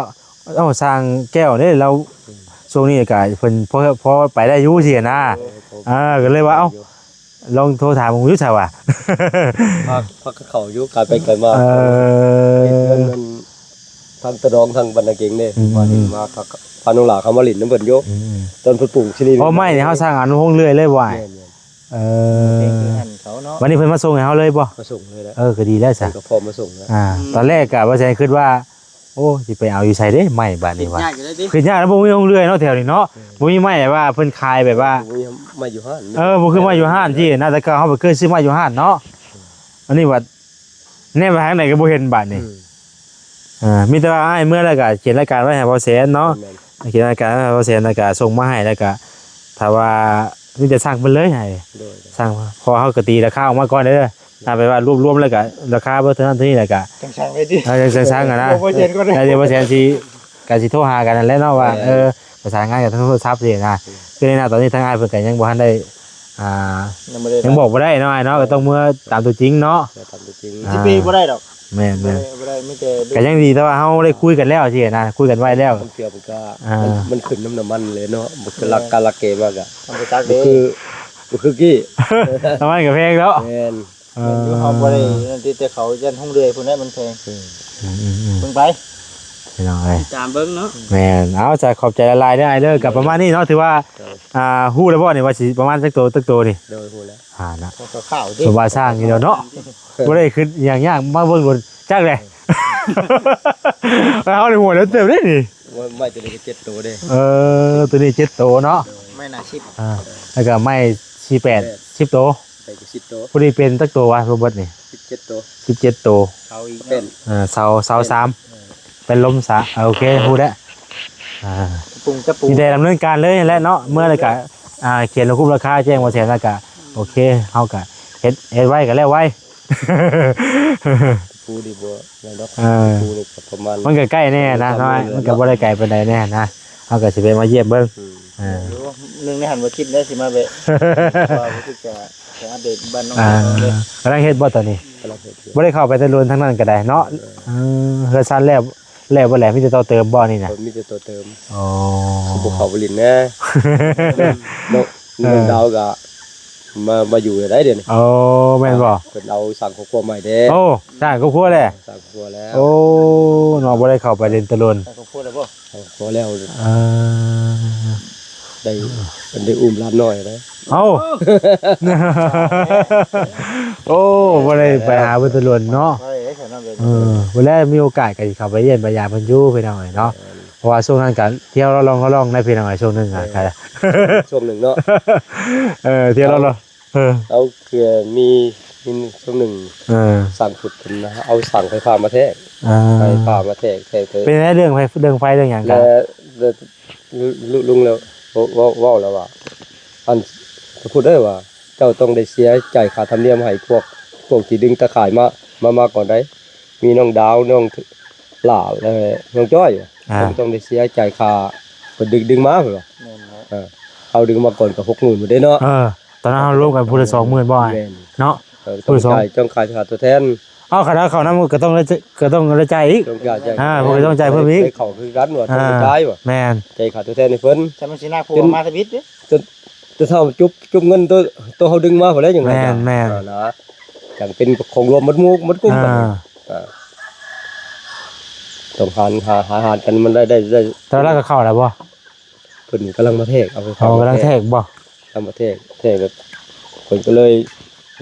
ເອົ້າ ຊ່າງແກ້ວເດ້ ລາວຊ່ວງນີ້ກໍເພິ່ນພໍ ພໍໄປໄດ້ຢູ່ຊີ້ນະ ເອີ ກໍເລີຍວ່າ ເອົ້າ ລອງໂທຖາມເບິ່ງຢູ່ຊະວ່າ ພາ ພາກັນເຂົ້າຢູ່ ການໄປການມາ ເອີ ເຮັດເຮືອນນັ້ນ ທາງຕະດອງ ທາງບັນນາເກັງເດ້ ອືມ ມາຫຼິ້ນ ມາ ພາ ພານ້ອງຫຼ້າເຂົ້າມາຫຼິ້ນນຳເພິ່ນຢູ່ ອືມ ຕອນເພິ່ນປູກທີ່ນີ້ ເອົາໄມ້ນີ້ເຮົາສ້າງອັນໂຮງເລື່ອຍເລີຍບໍ່ອ້າຍ ແມ່ນໆ ເອີ ເປັນຄືຫັ້ນເຂົາເນາະ ບັດນີ້ເພິ່ນມາສົ່ງໃຫ້ເຮົາເລີຍບໍ່ ມາສົ່ງເລີຍແຫຼະ ເອີ ກໍດີແລ້ວຊະ ເພິ່ນກໍພ້ອມມາສົ່ງແລ້ວ ອ່າ ອືມ ຕອນແລກກໍບໍ່ແຊນຄິດວ່າ ໂອ້ ຊິໄປເອົາຢູ່ໃສເດ້ໄມ້ບາດນີ້ວ່າ ຄິດຍາກຢູ່ເດ້ຕິ ຄິດຍາກແລ້ວ ບໍ່ມີໂຮງເລື່ອຍເນາະແຖວນີ້ເນາະ ເອີ ບໍ່ມີໄມ້ແບບວ່າເພິ່ນຂາຍແບບວ່າ ບໍ່ມີໄມ້ຢູ່ຮ້ານ ເອີ ບໍ່ຄືໄມ້ຢູ່ຮ້ານທີ່ນະ ແຕ່ເກົ່າເຮົາໄປເຄີຍຊື້ໄມ້ຢູ່ຮ້ານເນາະ ອັນນີ້ວ່າແນມໄປທາງໃດກໍບໍ່ເຫັນບາດນີ້ ອືມ ເອີ ມີແຕ່ວ່າອ້າຍເມືອແລ້ວກໍຂຽນລາຍການໄວ້ໃຫ້ບ່າວແສນເນາະ ແມ່ນໆ ຂຽນລາຍການໄວ້ໃຫ້ບ່າວແສນ ແລ້ວກໍສົ່ງມາໃຫ້ ແລ້ວກໍຖ້າວ່າມີແຕ່ສັ່ງເພິ່ນເລີຍໃຫ້ ໂດຍ ສັ່ງ ເພາະເຮົາກໍຕີລາຄາອອກມາກ່ອນເດີ ຖ້າແບບວ່າລວມໆແລ້ວກະລາຄາເບີເທົ່ານັ້ນເທົ່ານີ້ແລ້ວກະ ຈັ່ງສັ່ງໄດ້ຕິ ເອີ ຈັ່ງ ຈັ່ງສັ່ງຫັ້ນນະ ບໍ່ແຊນກ່ອນ ແລ້ວດຽວບໍ່ແຊນຊິ ກະຊິໂທຫາກັນຫັ້ນແຫຼະເນາະວ່າ ເອີ ເອີ ປະສານງານກັນທາງໂທລະສັບຊີ້ນະ ຄືໃນໜ້າຕອນນີ້ທາງອ້າຍເພິ່ນກະຍັງບໍ່ທັນໄດ້ ອ່າ ຍັງບໍ່ໄດ້ ຍັງບອກບໍ່ໄດ້ເນາະອ້າຍເນາະ ກໍຕ້ອງເມືອຕາມຕົວຈິງເນາະ ເມືອຕາມຕົວຈິງ ອ່າ ຊິໄປບໍ່ໄດ້ດອກ ແມ່ນໆ ບໍ່ໄດ້ ບໍ່ໄດ້ ມີແຕ່ ກະຍັງດີແຕ່ວ່າເຮົາໄດ້ຄຸຍກັນແລ້ວຊີ້ນະ ຄຸຍກັນໄວ້ແລ້ວ ບາງເທື່ອມັນກະ ອ່າ ມັນ ມັນຂຶ້ນນຳນ້ຳມັນແຫຼະເນາະ ບໍ່ຄື ເອີ ລັກການລັກເກມາກະ ທຳບໍ່ຈັກເດ້ ບໍ່ຄື ບໍ່ຄືກີ້ ນ້ຳມັນກໍແພງເນາະ ແມ່ນ ເອີ ແມ່ນຢູ່ ເຮົາບໍ່ໄດ້ນັ້ນຕິ ແຕ່ເຂົາຢ້ານໂຮງເລື່ອຍພຸ້ນແຫຼະ ມັນແພງ ອືມ ອືມ ອືມ ເບິ່ງໄປ ພີ່ນ້ອງເອີຍ ຕິດຕາມເບິ່ງເນາະ ແມ່ນ ເອົາ ຈະຂອບໃຈຫຼາຍໆເດີອ້າຍເດີ ກໍປະມານນີ້ເນາະ ຖືວ່າ ເອີ ອ່າ ຮູ້ແລ້ວບໍ່ນີ້ວ່າຊິປະມານຈັກໂຕ ຈັກໂຕນີ້ ໂດຍ ຮູ້ແລ້ວ ອ່ານະ ສົມວ່າຊ່າງຢູ່ແລ້ວເນາະ ບໍ່ໄດ້ຄິດຫຍັງຍາກ ມາເບິ່ງໂລດ ຈັກແຫຼະ ເຮົາໄດ້ຫົວເດີເຕີບເດ້ນີ້ ໄມ້ຕົວນີ້ກໍເຈັດໂຕເດ້ ເອີ ຕົວນີ້ເຈັດໂຕເນາະ ໄມ້ໜ້າສິບ ອ່າ ແລ້ວກໍໄມ້ສີ່ແປດ ສິບໂຕ ໄມ້ກໍສິບໂຕ ຜູ້ນີ້ເປັນຈັກໂຕວະ ບໍ່ເບິດນີ້ ສິບເຈັດໂຕ ສິບເຈັດໂຕ ເສົາອີກເນາະ ເປັນ ເອີ ເສົາ ເສົາສາມ ເອີ ເປັນລົມສາ ເອີ ໂອເຄ ຮູ້ແລ້ວ ອ່າ ປຸງຕະປູ ມີແຕ່ດຳເນີນການເລີຍແຫຼະເນາະ ເມື່ອໃດກໍ ອ່າ ຂຽນລະຄຸບລາຄາແຈ້ງບໍ່ແຊນ ແລ້ວກໍ ໂອເຄ ເຮົາກໍເຮັດ ເຮັດໄວກໍແລ້ວໄວ ພູນີ້ບໍ່ ແມ່ນດອກ ເອີ ພູນີ້ກໍປະມານ ມັນກໍໃກ້ແນ່ນະ ປະມານ ນ້ອຍ ມັນກໍບໍ່ໄດ້ໄກປານໃດແນ່ນະ ເຮົາກໍຊິໄປມາຢ້ຽມເບິ່ງ ອືມ ເອີ ໜຶ່ງໃນຫັ້ນບໍ່ຄິດແລ້ວຊິມາແວະ ວ່າບໍ່ຄິດຈະ ຈະອັບເດດບ້ານນ້ອງ ອ່າ ເດ້ ກຳລັງເຮັດບໍ່ຕອນນີ້? ກຳລັງເຮັດຢູ່ ບໍ່ໄດ້ເຂົ້າໄປແຕ່ດົນທາງນັ້ນກໍໄດ້ເນາະ ເອີ ເອີ ເຮືອນຊານແລ້ວ ແລ້ວບໍ່ແລ້ວ ມີແຕ່ຕໍ່ເຕີມບໍ່ນີ້ນະ? ເອີ ມີແຕ່ຕໍ່ເຕີມ ອໍ ຄືບໍ່ເຂົ້າໄປຫຼິ້ນແດ່ ນ້ອງ ເອີ ນ້ອງດາວກໍ ມາ ມາຢູ່ໄດ້ດຽວນີ້ ໂອ້ ແມ່ນບໍ່? ເພິ່ນເອົາສ້າງຄອບຄົວໃໝ່ເດ້ ໂອ້ ສ້າງຄອບຄົວແລ້ວ ສ້າງຄອບຄົວແລ້ວ ໂອ້ ເນາະ ບໍ່ໄດ້ເຂົ້າໄປຫຼິ້ນແຕ່ດົນ ສ້າງຄອບຄົວແລ້ວບໍ່? ເອີ ພໍແລ້ວ ເອີ ໄດ້ ເພິ່ນໄດ້ອຸ້ມຫຼານນ້ອຍແລ້ວ ເອົ້າ ໂອ້ ບໍ່ໄດ້ໄປຫາເພິ່ນແຕ່ດົນເນາະ ເອີ ບໍ່ໄດ້ມີໂອກາດກໍຊິເຂົ້າໄປຢ້ຽມໄປຢາມເພິ່ນຢູ່ ພີ່ນ້ອງເອີຍເນາະ ເພາະວ່າຊ່ວງນັ້ນກໍທ່ຽວລະລ່ອງລະລ່ອງໄດ໋ ພີ່ນ້ອງເອີຍ ຊ່ວງໜຶ່ງ ເອີ ກໍ ຊ່ວງໜຶ່ງເນາະ ເອີ ທ່ຽວລະລ່ອງ ເອີ ເອົາ ເພື່ອມີ ມີຊ່ວງໜຶ່ງ ເອີ ສ້າງຂຸດຂຶ້ນນະ ເອົາສັງໄຟຟ້າມາແທກ ອ່າ ໄຟຟ້າມາແທກ ແທກເລີຍ ເປັນໄດ໋ເລື່ອງໄຟ ເລື່ອງໄຟເລື່ອງຫຍັງກະ ແລະ ລຸ ລຸງແລ້ວ ເວົ້າ ເວົ້າ ເວົ້າແລ້ວວ່າ ອັນ ສະພຸດເອີຍວ່າ ເຈົ້າຕ້ອງໄດ້ເສຍຈ່າຍຄ່າທຳນຽມໃຫ້ພວກ ພວກທີ່ດຶງຕາຂ່າຍມາ ມາ ມາກ່ອນໃດ໋ ມີນ້ອງດາວ ນ້ອງຫຼ້າ ແລະ ນ້ອງຈ້ອຍ ອ່າ ຕ້ອງ ຕ້ອງໄດ້ເສຍຈ່າຍຄ່າ ເພິ່ນດຶງ ດຶງມາເພິ່ນວ່າ ແມ່ນແຫຼະ ເອີ ເຮົາດຶງມາກ່ອນກໍຫົກໝື່ນພຸ້ນເດ້ເນາະ ເອີ ຕອນນັ້ນເຮົາລວມກັນຜູ້ລະສອງໝື່ນບໍ່ອ້າຍ? ແມ່ນ ເນາະ ເອີ ຕ້ອງຈ່າຍ ຕ້ອງຈ່າຍຄ່າຕົວແທນ ເອົາ ຄັນເອົາເຂົ້ານຳກໍຕ້ອງໄດ້ ກໍຕ້ອງໄດ້ຈ່າຍອີກ ຕ້ອງຈ່າຍ ອ່າ ເພິ່ນກໍຕ້ອງຈ່າຍເພີ່ມອີກ ໄດ້ເຂົ້າຄືກັນວ່າ ອ່າ ຕ້ອງໄດ້ຈ່າຍວ່າ ແມ່ນ ຈ່າຍຄ່າຕົວແທນໃຫ້ເພິ່ນ ແຕ່ມັນຊິໜັກຜູ້ມາທຳອິດເດ້ ຈົນ ຈົນເທົ່າຈຸບ ຈຸບເງິນໂຕ ໂຕເຮົາດຶງມາພຸ້ນແຫຼະ ຈັ່ງໃດ ແມ່ນ ຈັ່ງ ແມ່ນ ອ່າ ນະ ຈັ່ງເປັນຂອງລວມໝົດໝູ່ໝົດກຸ່ມ ອ່າ ບັດນີ້ ອ່າ ຕ້ອງຫານ ຫາ ຫາຫານກັນ ມັນໄດ້ ໄດ້ ໄດ້ ແຕ່ວ່າລາວກໍເຂົ້າແລ້ວບໍ່? ເພິ່ນກຳລັງມາແທກ ເອົາ ເອົາ ເຂົ້າ ກຳລັງແທກບໍ່? ກຳລັງມາແທກ ແທກແລ້ວ ເພິ່ນກໍເລີຍ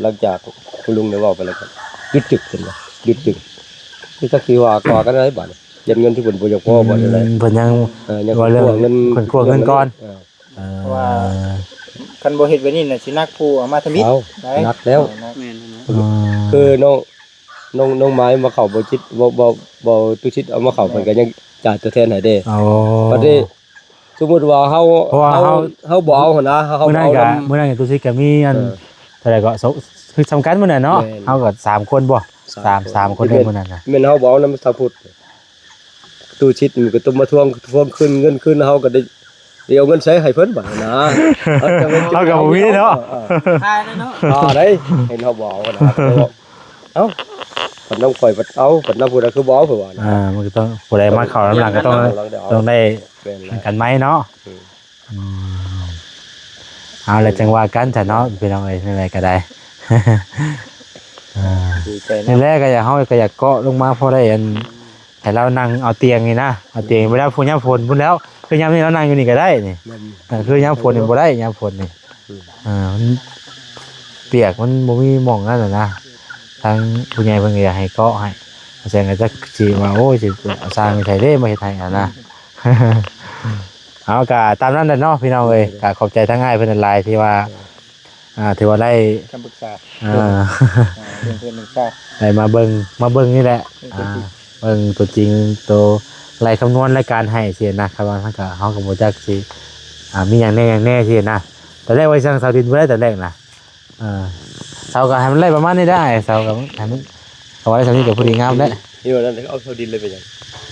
ຫຼັງຈາກຄຸນລຸງໄດ້ເວົ້າໄປແລ້ວກໍຢຸດຈຶກ ເພິ່ນວ່າຢຸດຈຶກ ຄືຈັກຊິວ່າ ວ່າກັນໄດ້ບາດນີ້ ຢ້ານເງິນທີ່ເພິ່ນບໍ່ຢາກພໍບໍ່ ອືມ ຈັ່ງໃດ ເພິ່ນຍັງ ເອີ ຍັງ ວ່າເລື່ອງ ເພິ່ນກວງເງິນກ່ອນ ເອີ ເອີ ເພາະວ່າຄັນບໍ່ເຮັດແບບນີ້ນະ ຊິໜັກຜູ້ເອົາມາທຳອິດ ເອົາ ໄດ້ ໜັກແລ້ວ ເອົາ ໜັກ ແມ່ນ ອືມ ຄືນ້ອງ ນ້ອງ ນ້ອງໄມ້ມາເຂົ້າບໍ່ຈິດ ບໍ່ ບໍ່ ບໍ່ຕຸສິດເອົາມາເຂົ້າ ແມ່ນ ເພິ່ນກໍຍັງຈ່າຍຕົວແທນໃຫ້ເດ້ ໂອ້ ບັດນີ້ ສົມມຸດວ່າເຮົາ ເຮົາ ເຮົາ ເຮົາບໍ່ເອົາຫັ້ນນະ ເຮົາ ມື້ນັ້ນກໍ ບໍ່ເອົານຳ ມື້ນັ້ນກໍຕຸສິດກໍມີອັນ ເອີ ເທົ່າໃດກໍ ສ- ຄືສ່ຳກັນມື້ນັ້ນເນາະ ແມ່ນ ເຮົາກໍສາມຄົນບໍ່ ສາມ ສາມ ສາມຄົນເດ້ມື້ນັ້ນນະ ແມ່ນເຮົາບໍ່ເອົານຳຊາວພຸດ ຕູ້ຊິດມັນກໍຕ້ອງມາທວງ ທວງຄືນເງິນຄືນ ເຮົາກໍໄດ້ ໄດ້ເອົາເງິນໃຊ້ໃຫ້ເພິ່ນບັດນະ ເຮົາກໍບໍ່ມີເນາະ ເອີ ເອີ ຂາຍເລີຍເນາະ ຂາຍເດ້ ເຫັນເຮົາບໍ່ເອົານະ ເອົາ ເພິ່ນນຳຂ້ອຍເອົາ ເພິ່ນນຳຜູ້ໃດຄືບໍ່ເອົາ ເພິ່ນວ່ານະ ອ່າ ມັນກໍຕ້ອງ ຜູ້ໃດມາເຂົ້ານຳຫຼັງກໍຕ້ອງ ຕ້ອງໄດ້ ແມ່ນແລ້ວ ກັນໃໝ່ເນາະ ອືມ ອືມ ເອົາລະຈັ່ງວ່າກັນຊະເນາະ ພີ່ນ້ອງເອີຍ ແນວໃດກໍໄດ້ ອ່າ ດີໃຈນຳ ນີ້ແຫຼະ ກໍຢາກ ເຮົາກໍຢາກເກາະລົງມາພໍໄດ້ອັນ ໃຫ້ລາວນັ່ງເອົາຕຽງນີ້ນະ ເອົາຕຽງເວລາຝົນ ຍາມຝົນພຸ້ນແລ້ວ ຄືຍາມນີ້ລາວນັ່ງຢູ່ນີ້ກໍໄດ້ນີ້ ແມ່ນ ເອີ ຄືຍາມຝົນນີ້ບໍ່ໄດ້ ຍາມຝົນນີ້ ອືມ ອ່າ ມັນປຽກ ມັນບໍ່ມີໝ່ອງນັ້ນນະ ທາງຜູ້ໃຫຍ່ເພິ່ນກໍຢາກໃຫ້ເກາະໃຫ້ ແສງກໍຈັກຊິວ່າ ໂອ້ຍ ຊິເອົາຊ່າງໃສເດ້ມາເຮັດໃຫ້ຫັ້ນນະ ເອົາ ກໍຕາມນັ້ນແຫຼະເນາະ ພີ່ນ້ອງເອີຍ ກໍຂອບໃຈທາງອ້າຍເພິ່ນຫຼາຍໆ ທີ່ວ່າ ອ່າ ຖືວ່າໄດ້ ຄຳປຶກສາ ອ່າ ອ່າ ເລື່ອງເພື່ອນເລື່ອງຊາດ ໄດ້ມາເບິ່ງ ມາເບິ່ງນີ້ແຫຼະ ເບິ່ງຕົວຈິງ ອ່າ ເບິ່ງຕົວຈິງ ໂຕໄລ່ຄຳນວນ ແລະ ການໃຫ້ຊີ້ນະ ຄັນວ່າມັນກໍ ເຮົາກໍບໍ່ຈັກຊິ ອ່າ ມີຫຍັງແດ່ຫຍັງແດ່ຊີ້ນະ ຕອນແລກວ່າຊິສັ່ງເສົາດິນບໍ່ໄດ້ ຕອນແລກນະ ອ່າ ເສົາກໍໃຫ້ມັນໄດ້ປະມານນີ້ໄດ້ ເສົາກໍໃຫ້ມັນ ເອົາໄວ້ສ່ຳນີ້ກໍພໍດີງາມແລ້ວ ນີ້ວ່ານັ້ນ ເອົາເສົາດິນເລີຍເປັນຫຍັງ?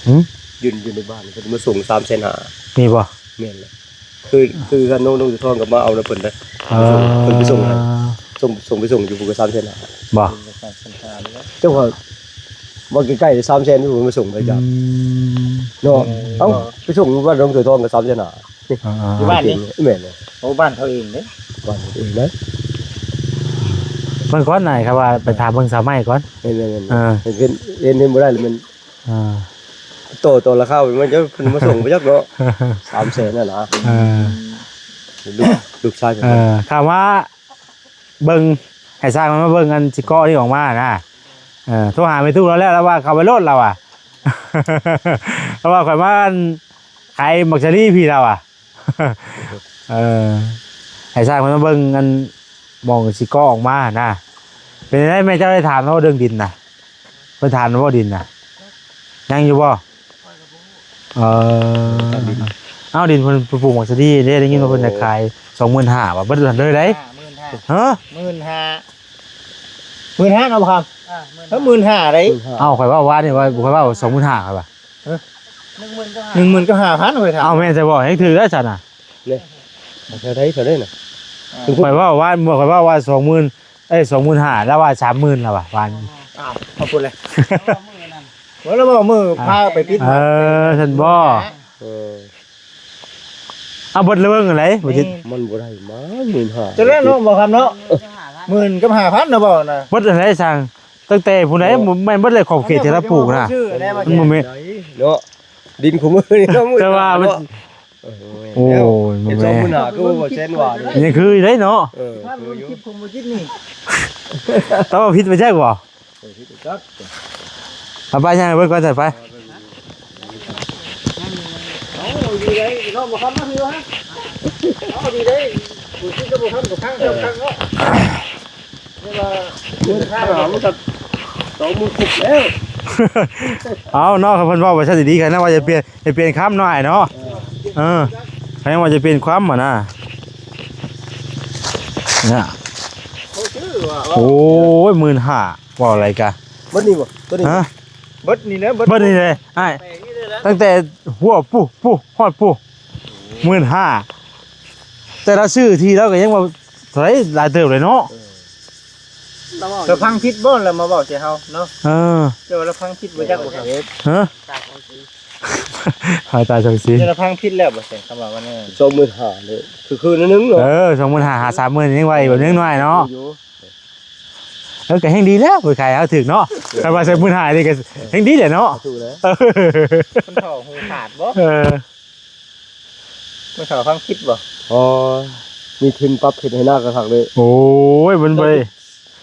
ຫື? ຢູ່ ຢູ່ໃນບ້ານເພິ່ນມາສົ່ງສາມແສນຫ້າ ມີບໍ່? ແມ່ນແຫຼະ ຄື ຄືກັນ ນ້ອງ ນ້ອງສາວທອງກໍມາເອົານຳເພິ່ນເດ້ ເອີ ເພິ່ນໄປສົ່ງໃຫ້ ສົ່ງ ສົ່ງໄປສົ່ງຢູ່ພຸ້ນກໍສາມແສນຫ້າ ບໍ່? ສາມແສນຫ້າເລີຍ ເຈົ້າວ່າ ວ່າໃກ້ໆ ສາມແສນຢູ່ ມາສົ່ງໄປຈ້ະ ອືມ ເນາະ ເອີ ເອົ້າ ໄປສົ່ງຢູ່ບ້ານນ້ອງສາວທອງກໍສາມແສນຫ້າ ອ່າໆ ຢູ່ບ້ານນີ້ ແມ່ນແຫຼະ ໂອ້ ບ້ານເຂົາເອງເດ້ ບ້ານເຂົາເອງເດ້ ເບິ່ງກ່ອນນາຍ ຄັນວ່າໄປຖາມເບິ່ງສາວໄມ້ກ່ອນ ແມ່ນໆໆ ເອີ ເຫັນ ເຫັນ ເຫັນບໍ່ໄດ້ລະແມ່ນ ອ່າ ຕໍ່ ຕໍ່ລາຄາໄປ ມັນຈະ ເພິ່ນມາສົ່ງໄປຈັກເນາະ ສາມແສນຫັ້ນນະ ເອີ ລູກ ລູກຊາຍເພິ່ນ ເອີ ຖາມວ່າເບິ່ງ ໃຫ້ຊ່າງມັນມາເບິ່ງອັນຊິເກາະນີ້ອອກມານະ ເອີ ໂທຫາແມ່ຕູ້ລາວແລ້ວ ລາວວ່າເຂົ້າໄປໂລດລາວວ່າ ລາວວ່າຂ້ອຍມາອັນຂາຍໝາກສາລີພີ້ລາວວ່າ ເອີ ໃຫ້ຊ່າງເພິ່ນມາເບິ່ງອັນ ໝ່ອງຊິເກາະອອກມານະ ເປັນຈັ່ງໃດແມ່ເຈົ້າໄດ້ຖາມລາວເລື່ອງດິນນະ ເພິ່ນຖາມລາວບໍ່ດິນນະ ຍັງຢູ່ບໍ່? ເອີ ເອົາ ດິນເພິ່ນໄປປູກໝາກສາລີເດ້ ໄດ້ຍິນວ່າເພິ່ນຈະຂາຍສອງໝື່ນຫ້າ ວ່າເບິດເລີຍໄດ໋ ຫ້າໝື່ນຫ້າ ຮະ ໝື່ນຫ້າ ໝື່ນຫ້າເນາະ ບໍ່ຄຳ ອ່າ ໝື່ນຫ້າ ເອີ ໝື່ນຫ້າໄດ໋ ເອົ້າ ຂ້ອຍເວົ້າວານນີ້ວ່າ ຂ້ອຍເວົ້າສອງໝື່ນຫ້າ ຂ້ອຍວ່າ ຮະ ໜຶ່ງໝື່ນກັບຫ້າພັນ ຂ້ອຍຖາມ ເອົ້າ ແມ່ນໃຊ່ບໍ່? ຍັງຖືກໄດ້ຊັ້ນນະ ນີ້ ເທົ່າໃດ ເທົ່າໃດນະ? ອ່າ ຂ້ອຍເວົ້າວ່າ ຂ້ອຍເວົ້າວ່າສອງໝື່ນ ເອີຍ ສອງໝື່ນຫ້າ ລາວວ່າສາມໝື່ນ ລາວວ່າ ວ່າ ອ້າວ ຂອບຄຸນເລີຍ ເວົ້າແລ້ວບໍ່ ມື້ພາໄປປິດ ເອີ ຊັ້ນບໍ່? ເອີ ເອົາເບິດເລີຍເບິ່ງອັນໃດ ບໍ່ຈິດ ມັນບໍ່ໄດ້ມາ ໝື່ນຫ້າ ຈະແລ້ວເນາະ ບໍ່ຄຳເນາະ ໝື່ນກັບຫ້າພັນນະ ບໍ່ນະ ເບິດອັນໃດຊ່າງ ຕັ້ງແຕ່ຜູ້ໃດ ບໍ່ ແມ່ນເບິດເລີຍ ຂອບເຂດທີ່ລາວປູກນະ ມັນບໍ່ແມ່ນ ເນາະ ດິນຄູ່ມື້ນີ້ເນາະ ແຕ່ວ່າມັນ ໂອ້ຍ ເຫັນສອງໝື່ນຫ້າ ຄືບໍ່ແສນວ່ານີ້ ຍັງຄືຢູ່ເດ້ເນາະ ເອີ ພາບລົງຄລິບຜົມບໍ່ຈິດນີ້ ແຕ່ວ່າຜິດໄປແທ້ບໍ່? ເອີ ຜິດຈັກ ເອົາໄປຍ່າງໄປເບິ່ງກ່ອນ ໃສ່ໄປ ເອົາດີເດ້ ນ້ອງບໍ່ຄຳມາຄືວ່າ ເອົາດີເດ້ ຜູ້ຊິດບໍ່ຄຳກໍຟັງ ເອີ ຟັງເນາະ. ເອົາເນາະ ຄັນເພິ່ນເວົ້າໄປຊັ້ນດີໆ ຄັນວ່າຈະປ່ຽນ ຈະປ່ຽນຄຳເນາະ ອ້າຍເນາະ ເອີ ຄັນວ່າຈະປ່ຽນຄຳຫັ້ນນະ ໂອ້ຍ ໝື່ນຫ້າ ເວົ້າໄລກະ ເບິດນີ້ບໍ່? ໂຕນີ້ ຮະ? ເບິດນີ້ແຫຼະ ເບິດ ເບິດນີ້ເລີຍອ້າຍ ຕັ້ງແຕ່ຫົວປູ້ ປູ້ ຮອດປູ້ ໝື່ນຫ້າ ແຕ່ລາວຊື້ທີ່ລາວກໍຍັງວ່າ ເທົ່າໃດ ຫຼາຍເຕີບເລີຍເນາະ ເອີ ລາວຟັງຜິດບໍ່ ລາວມາເວົ້າໃສ່ເຮົາເນາະ ເອີ ເຈົ້າວ່າລາວຟັງຜິດບໍ່ຈັກບໍ່ ຮະ ພາຍໃຕ້ສັງສີ ລາວຟັງຜິດແລ້ວບໍ່ ແສງຄຳວ່າ ສອງໝື່ນຫ້າເລີຍ ຄືໆ ໜ້ອຍໜຶ່ງເນາະ ເອີ ສອງໝື່ນຫ້າ ຫາ ສາມໝື່ນ ຍັງວ່າອີກແບບໜຶ່ງໜ້ອຍເນາະ ເອີ ກໍແຮ່ງດີແລ້ວ ເພິ່ນຂາຍເຮົາຖືກເນາະ ຄັນວ່າໃສ່ໝື່ນຫ້ານີ້ກໍແຮງດີແຫຼະເນາະ ຖືກແລ້ວ ມັນເຂົ້າຫູຂາດບໍ່? ເອີ ມັນເຂົ້າທາງຜິດບໍ່? ອໍ ມີທຶນປັບເຮັດໃຫ້ນາກະຄັກເລີຍ. ໂອ້ຍ ມັນບໍ່ໄດ້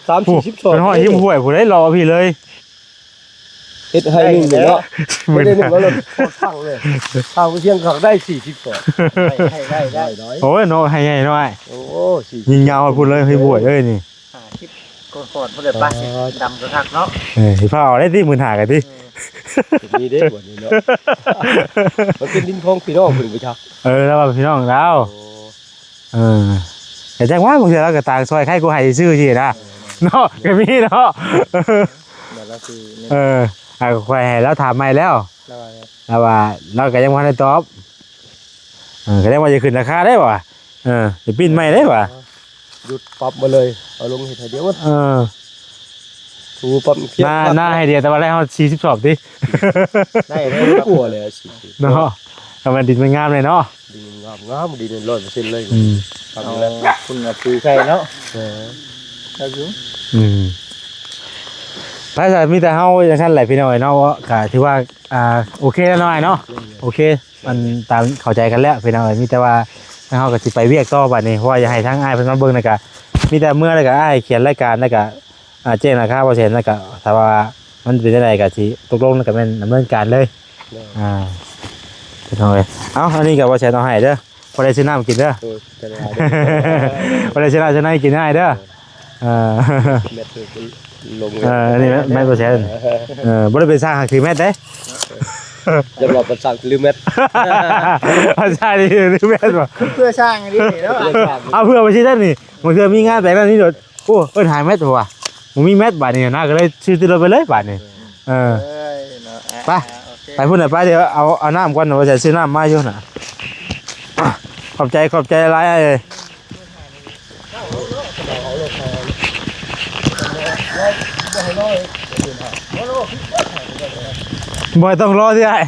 ສາມສີ່ສິບສອງ ມັນຮອດຮິມຫ້ວຍພຸ້ນເດ້ ເລາະພີ້ເລີຍ. ເຮັດໄຮ່ໜຶ່ງເນາະ ມື້ນີ້ວ່າລົດພັງເລີຍ ທາງໄປຊຽງຄານໄດ້ສີ່ສິບສອງ ໄດ້ ໄດ້ ໄດ້ ໄດ້ ໂອ້ຍເນາະ ໄຮ່ໃຫຍ່ນ້ອຍ ໂອ້ ສີ່ສິບ ຍິງຍາວພຸ້ນເລີຍ ເຮີ້ຍ ບວຍເອີຍນີ້ ຫ້າສິບກວ່າຄອນພຸ້ນແຫຼະ ປະ ເອີ ດຳກະຄັກເນາະ ເອີ ຊິພາເອົາໄດ້ຕິ ໝື່ນຫ້າກະຕິ ເອີ ມີເດ້ບາດນີ້ເນາະ ມັນເປັນດິນຂອງພີ່ນ້ອງເພິ່ນບໍ່ຈັກ ເອີ ລາວວ່າພີ່ນ້ອງລາວ ໂອ້ ເອີ ແຕ່ຈັກວ່າບາງເທື່ອລາວກໍຕ່າງຊ່ອຍ ໃຄກວ່າໃຫ້ຊື່ຊີ້ນະ ເອີ ເນາະ ກໍມີເນາະ ແບບວ່າຄື ເອີ ອາ ຂ້ອຍໃຫ້ລາວຖາມໃໝ່ແລ້ວ ລາວວ່າ ລາວວ່າ ລາວກໍຍັງບໍ່ທັນໄດ້ຕອບ ເອີ ກໍຍັງວ່າຈະຂຶ້ນລາຄາໄດ້ບໍ່ວ່າ ເອີ ຈະປິ່ນໃໝ່ໄດ້ບໍ່ວ່າ ຢຸດປັບມາເລີຍ ເອົາລົງເຮັດໃຫ້ດຽວ ເອີ ຖືປັບ ນາ ນາໃຫ້ດຽວ ແຕ່ວ່າໄດ້ຮອດສີ່ສິບສອບຕິ ໄດ້ ໄດ້ ກວ່າແລ້ວ ເນາະ ຖ້າວ່າດິນມັນງາມເລີຍເນາະ ດິນງາມໆ ດິນຮ້ອຍເປີເຊັນເລີຍ ອືມ ເອົາຄຸນນະຄືໃສ່ເນາະ ເອີ ອືມ ໄປຊະ ມີແຕ່ເຮົາຈັ່ງຊັ້ນແຫຼະພີ່ນ້ອງເອີຍເນາະ ກໍຖືວ່າ ອ່າ ໂອເຄແລ້ວເນາະ ອ້າຍເນາະ ໂອເຄ ມັນຕາມເຂົ້າໃຈກັນແລ້ວພີ່ນ້ອງເອີຍ ມີແຕ່ວ່າທາງເຮົາກໍຊິໄປວຽກຕໍ່ບາດນີ້ ເພາະວ່າຢາກໃຫ້ທາງອ້າຍເພິ່ນມາເບິ່ງ ແລ້ວກໍມີແຕ່ເມືອແລ້ວກໍອ້າຍຂຽນລາຍການ ແລ້ວກໍ ອ່າ ແຈ້ງລາຄາບໍ່ແສນ ແລ້ວກໍຖ້າວ່າມັນເປັນຈັ່ງໃດກໍຊິຕົກລົງ ແລ້ວກໍແມ່ນດຳເນີນການເລີຍ ໂດຍ ອ່າ ພີ່ນ້ອງເອີຍ ເອົ້າ ອັນນີ້ກໍບໍ່ແຊນເອົາໃຫ້ເດີ ບໍ່ໄດ້ຊື້ນ້ຳກິນເດີ ໂດຍ ບໍ່ໄດ້ຊື້ນ້ຳຊື້ໃນກິນໃຫ້ເດີ ເອີ ແມັດລົງ ເອີ ອັນນີ້ແມັດ ແມັດບໍ່ແຊນ ເອີ ບໍ່ໄດ້ເປັນຊ່າງຫາກຖືແມັດເດ້ ຈະບອກເປັນຊ່າງຖືແມັດ ເອົາຊ່າງຖືແມັດບໍ່ ເພື່ອຊ່າງນີ້ເນາະ ເອົາເພື່ອໄປຊິໄດ້ນີ້ ບາງເທື່ອມີງານແບບນັ້ນນີ້ໂດດ ໂອ້ ເອີ້ນຫາແມັດບໍ່ວ່າ ບໍ່ມີແມັດບາດນີ້ນະ ກໍເລີຍຊື້ຕິດລົດໄປເລີຍບາດນີ້ ເອີ ເອີຍເນາະ ໄປ ອ່າ ໂອເຄ ໄປພຸ້ນນະ ໄປ ດຽວເອົາ ເອົານ້ຳກ່ອນ ວ່າຈະຊື້ນ້ຳມາຢູ່ນະ ຂອບໃຈ ຂອບໃຈຫຼາຍອ້າຍເອີຍ ບໍ່ຕ້ອງລໍຕິອ້າຍ.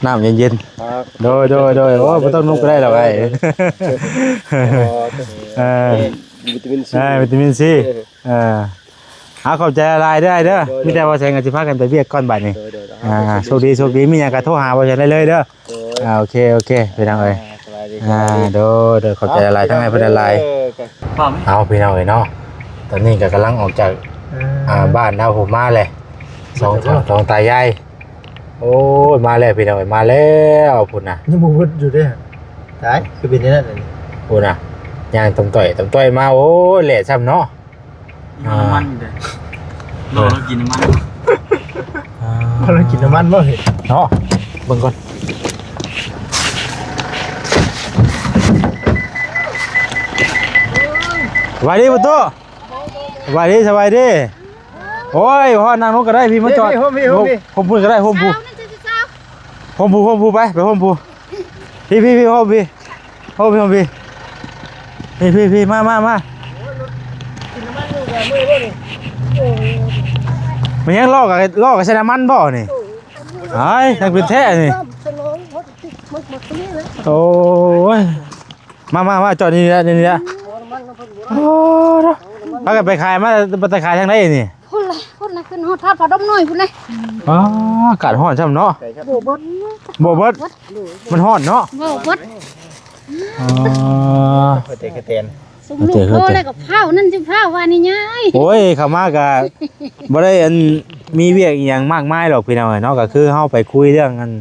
ນ້ຳເຢັນໆ ໂດຍໆໆ ໂອ້ ບໍ່ຕ້ອງນຸ່ງກໍໄດ້ດອກອ້າຍ ເອີ ວິຕາມິນຊີ ເອີ ວິຕາມິນຊີ ເອີ ເອີ ເອົາ ຂອບໃຈຫຼາຍໆເດີອ້າຍເດີ ໂດຍໆ ມີແຕ່ວ່າແສງກໍຊິພາກັນໄປວຽກກ່ອນບາດນີ້ ໂດຍໆ ອ່າ ໂຊກດີ ໂຊກດີ ມີຫຍັງກໍໂທຫາບໍ່ແສງໄດ້ເລີຍເດີ ໂດຍ ອ່າ ໂອເຄ ໂອເຄ ພີ່ນ້ອງເອີຍ ອ່າ ສະບາຍດີ ອ່າ ສະບາຍດີ ໂດຍໆ ຂອບໃຈຫຼາຍໆ ທັງອ້າຍເພິ່ນຫຼາຍໆ ເອົາ ພີ່ນ້ອງເອີຍເນາະ ຕອນນີ້ກໍກຳລັງອອກຈາກ ອ່າ ບ້ານລາວພຸ້ນມາແຫຼະ ສອງ ສອງຕາຍາຍ ໂອ້ຍ ມາແລ້ວພີ່ນ້ອງເອີຍ ມາແລ້ວພຸ້ນນະ ຍັງບໍ່ເບິດຢູ່ເດ້ ຕາຍ ຄືເປັນແນວນັ້ນ ພຸ້ນນະ ຍ່າງຕ່ຳຕ້ອຍ ຕ່ຳຕ້ອຍມາ ໂອ້ຍ ແຫຼະຊ້ຳເນາະ ນ້ຳມັນເດ້ ລໍລາວກິນນ້ຳມັນ ອ່າ ລໍລາວກິນນ້ຳມັນບໍ່ເຫັນເນາະ ເບິ່ງກ່ອນ ສະບາຍດີພໍ່ຕູ້ ສະບາຍດີ ສະບາຍດີ ໂອ້ຍ ຮອດ ນັ່ງລົງກໍໄດ້ ພີ່ມາຈອດ ພີ່ມ ພີ່ມ ພີ່ມ ພຸ້ນກໍໄດ້ ພຸ້ນ ພຸ້ນ ເຊົານັ້ນເຈົ້າຊິເຊົາ ພຸ້ນ ພຸ້ນ ພຸ້ນ ໄປ ໄປພຸ້ນ ພຸ້ນ ພີ່ ພີ່ ພີ່ ໂຮມ ພີ່ ໂຮມ ພີ່ ໂຮມ ພີ່ ພີ່ ພີ່ ພີ່ ມາ ມາ ມາ ມັນຍັງລໍກັນ ລໍກັນໃສ່ນ້ຳມັນບໍ່ນີ້ ອ້າຍ ທັງເປັນແທ້ນີ້ ໂອ້ຍ ມາ ມາ ມາ ຈອດນີ້ແຫຼະ ນີ້ແຫຼະ ໂອ້ ພາກັນໄປຂາຍ ມາ ໄປຂາຍທາງໃດນີ້? ພຸ້ນແຫຼະ ພຸ້ນນະ ຂຶ້ນຮອດທາດຜາດົມນ້ອຍພຸ້ນເດ້ ອໍ ອາກາດຮ້ອນຊ້ຳເນາະ ບໍ່ເບິດ ບໍ່ເບິດ ມັນຮ້ອນເນາະ ບໍ່ເບິດ ອໍ ເຂົ້າໃຈກະແຕນ ຊຸມລູກໂທແລ້ວກໍເຝົ້າ ນັ້ນຈຶ່ງເຝົ້າວ່ານີ້ຍາຍ ໂອ້ຍ ເຂົ້າມາກະບໍ່ໄດ້ ອັນ ມີວຽກອີ່ຫຍັງມາກມາຍດອກ ພີ່ນ້ອງເອີຍເນາະ ກໍຄືເຮົາໄປຄຸຍເລື່ອງ ອັນ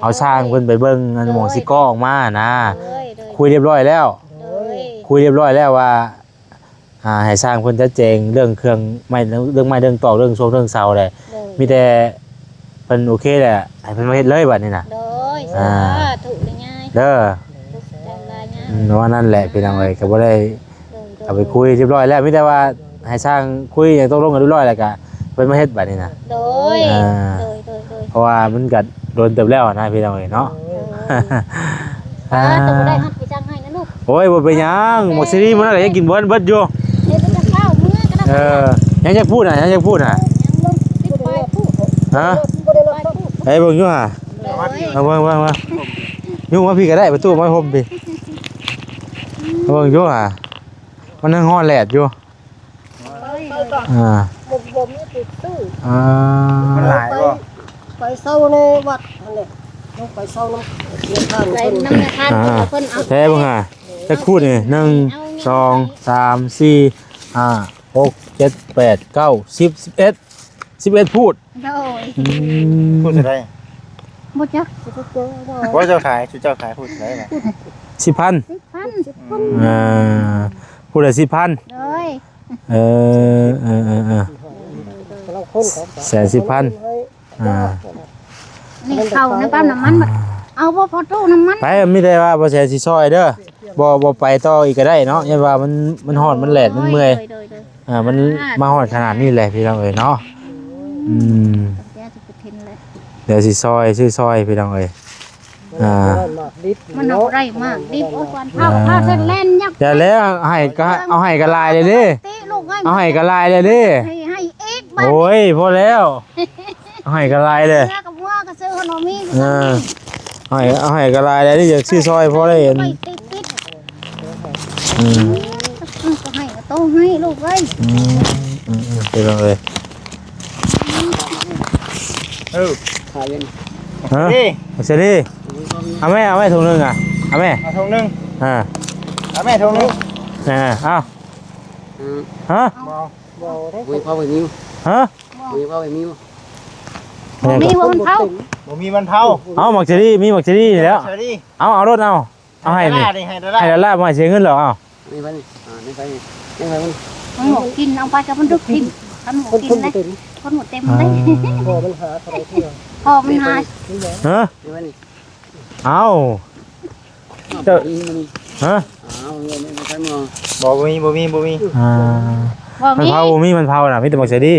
ເຮົາຊ່າງເພິ່ນໄປເບິ່ງ ອັນ ໝ່ອງຊິກໍ່ອອກມານະ ໂດຍ ໂດຍ ຄຸຍລຽບຮ້ອຍແລ້ວ ໂດຍ ຄຸຍລຽບຮ້ອຍແລ້ວວ່າ ອ່າ ໃຫ້ຊ່າງເພິ່ນຈັດແຈງເລື່ອງເຄື່ອງໄມ້ ເລື່ອງໄມ້ເລື່ອງຕອກ ເລື່ອງຊວງເລື່ອງເສົາແຫຼະ ໂດຍ ມີແຕ່ເພິ່ນໂອເຄແຫຼະ ໃຫ້ເພິ່ນມາເຮັດເລີຍບາດນີ້ນະ ໂດຍ ອ່າ ສາທຸຍາຍ ເດີ ຂອບໃຈຫຼາຍຍາຍ ອືມ ວ່ານັ້ນແຫຼະ ພີ່ນ້ອງເອີຍ ກໍບໍ່ໄດ້ ໂດຍ ໂດຍ ເອົາໄປຄຸຍຮຽບຮ້ອຍແລ້ວ ມີແຕ່ວ່າໃຫ້ຊ່າງຄຸຍຫຍັງຕົກລົງກັນຮຽບຮ້ອຍແລ້ວກໍເພິ່ນມາເຮັດບາດນີ້ນະ ໂດຍ ອ່າ ໂດຍ ໂດຍ ໂດຍ ເພາະວ່າມັນກໍດົນເຕີບແລ້ວນະ ພີ່ນ້ອງເອີຍເນາະ ໂດຍ ອ່າ ອ່າ ແຕ່ບໍ່ໄດ້ຮັບໄປຈ້າງໃຫ້ນະລູກ ໂອ້ຍ ບໍ່ເປັນຫຍັງ ໝາກຊີຣີມື້ນັ້ນກໍຍັງກິນບໍ່ທັນເບິດຢູ່ ເຮັດແຕ່ເຊົ້າເມື່ອກໍໄດ້ ເອີ ຍັງຢາກພູດນະ ຍັງຢາກພູດນະ ຍັງລົງຕິດໄປພູດ ຮະ ໄປເບິ່ງຢູ່ຫາ ເບິ່ງ ເບິ່ງ ເບິ່ງ ເບິ່ງ ຍຸ່ງມາພີ້ກໍໄດ້ ປະຕູມາໂຮມພີ້ ເບິ່ງຢູ່ຫາ ມັນຍັງຮ້ອນແດດຢູ່ ອ່າ ບໍ່ ບໍ່ມີຕິດຊື້ ອ່າ ມັນຫຼາຍບໍ່? ໄປ ໄປເຊົ່າໃນວັດຫັ້ນແຫຼະ ໄປເຊົ່ານຳ ນຳທານ ອ່າ ເພິ່ນເອົາ ແທ້ເບິ່ງຫາ ຈັກພູດນີ້ ໜຶ່ງ ສອງ ສາມ ສີ່ ຫ້າ ຫົກ ເຈັດ ແປດ ເກົ້າ ສິບ ສິບເອັດ ສິບເອັດພູດ ໂດຍ ອືມ ພູດເທົ່າໃດ? ບໍ່ຈັກ ບໍ່ຈັກ ບໍ່ ເຈົ້າຂາຍ ເຈົ້າຂາຍພູດເທົ່າໃດລະ? ສິບພັນ ສິບພັນ ອ່າ ພູດລະສິບພັນ ໂດຍ ເອີ ເອີ ເອີ ເອີ ແສນສິບພັນ ອ່າ ນີ້ເຂົ້າໃນປ້ຳນ້ຳມັນ ອ່າ ເອົາບໍ່ພໍຕູ້ນ້ຳມັນ ໄປ ມີແຕ່ວ່າບໍ່ແສນຊິຊ່ອຍເດີ ບໍ່ ບໍ່ໄປຕໍ່ອີກກໍໄດ້ເນາະ ຢ້ານວ່າມັນ ມັນຮ້ອນ ມັນແດດ ມັນເມື່ອຍ ໂດຍ ໂດຍ ໂດຍ ອ່າ ມັນ ອ່າ ມາຮອດຂະໜາດນີ້ແຫຼະ ພີ່ນ້ອງເອີຍເນາະ ອືມ ດຽວຊິໄປເຫັນແຫຼະ ດຽວຊິຊ່ອຍ ຊື້ຊ່ອຍ ພີ່ນ້ອງເອີຍ ອ່າ ມັນເອົາບໍ່ໄດ້ມາກດິບ ໂອ້ຍ ຄວັນເຜົາ ອ່າ ພາເພິ່ນແລ່ນຍັກ ຢ່າແລ້ວ ໃຫ້ກໍ ເອົາໃຫ້ກໍຫຼາຍເລີຍເດ້ ຕິລູກເອີຍ ເອົາໃຫ້ກໍຫຼາຍເລີຍເດ້ ໃຫ້ ໃຫ້ອີກບາດ ໂອ້ຍ ພໍແລ້ວ ເອົາໃຫ້ກໍຫຼາຍເລີຍ ເມືອກັບຫົວກໍຊື້ຂະໜົມມີ ເອີ ເອົາໃຫ້ ເອົາໃຫ້ກໍຫຼາຍເລີຍ ຢາກຊື້ຊ່ອຍພໍໄດ້ ໄປຕິດໆ ອືມ ເອີ ກໍໃຫ້ກໍໂຕໃຫ້ລູກເອີຍ ອືມ ອືມ ອືມ ພີ່ນ້ອງເອີຍ ເອີ ຂາຍເປັນ ຮະ ນີ້ ເສລີ ເອົາແມ່ ເອົາແມ່ຖົງໜຶ່ງອະ ເອົາແມ່ ເອົາຖົງໜຶ່ງ ອ່າ ເອົາແມ່ຖົງໜຶ່ງ ອ່າ ເອົາ ຮະ ບໍ່ ບໍ່ໄດ້ ບໍ່ມີເຜົາ ບໍ່ມີ ຮະ ບໍ່ມີເຜົາ ບໍ່ມີ ບໍ່ມີວັນເຜົາ ບໍ່ມີວັນເຜົາ ເອົາ ໝາກເສລີ ມີໝາກເສລີນີ້ແຫຼ້ວ ໝາກເສລີ ເອົາ ເອົາໂລດ ເອົາ ເອົາໃຫ້ນີ້ ໃຫ້ດາລາ ໃຫ້ດາລາ ບໍ່ໃຫ້ເສຍເງິນດອກ ເອົາ ນີ້ໄປນີ້ ອ່າ ນີ້ໄປນີ້ ນີ້ໄປມັນ ມັນບໍ່ກິນ ເອົາໄປກໍມັນດຶກຖິ້ມ ຄັນບໍ່ກິນເດ້ ຄົນບໍ່ເຕັມເດ້ ອ່າ ພໍ່ມັນຫາເທົ່າໃດເທື່ອ ພໍ່ມັນຫາ ຮະ ນີ້ໄປນີ້ ເອົ້າ ເຈົ້າ ຮະ ເອົາ ບໍ່ມີ ບໍ່ມີ ບໍ່ມີ ອ່າ ມັນເຜົາບໍ່ມີ ມັນເຜົານະ ມີແຕ່ໝາກເສລີ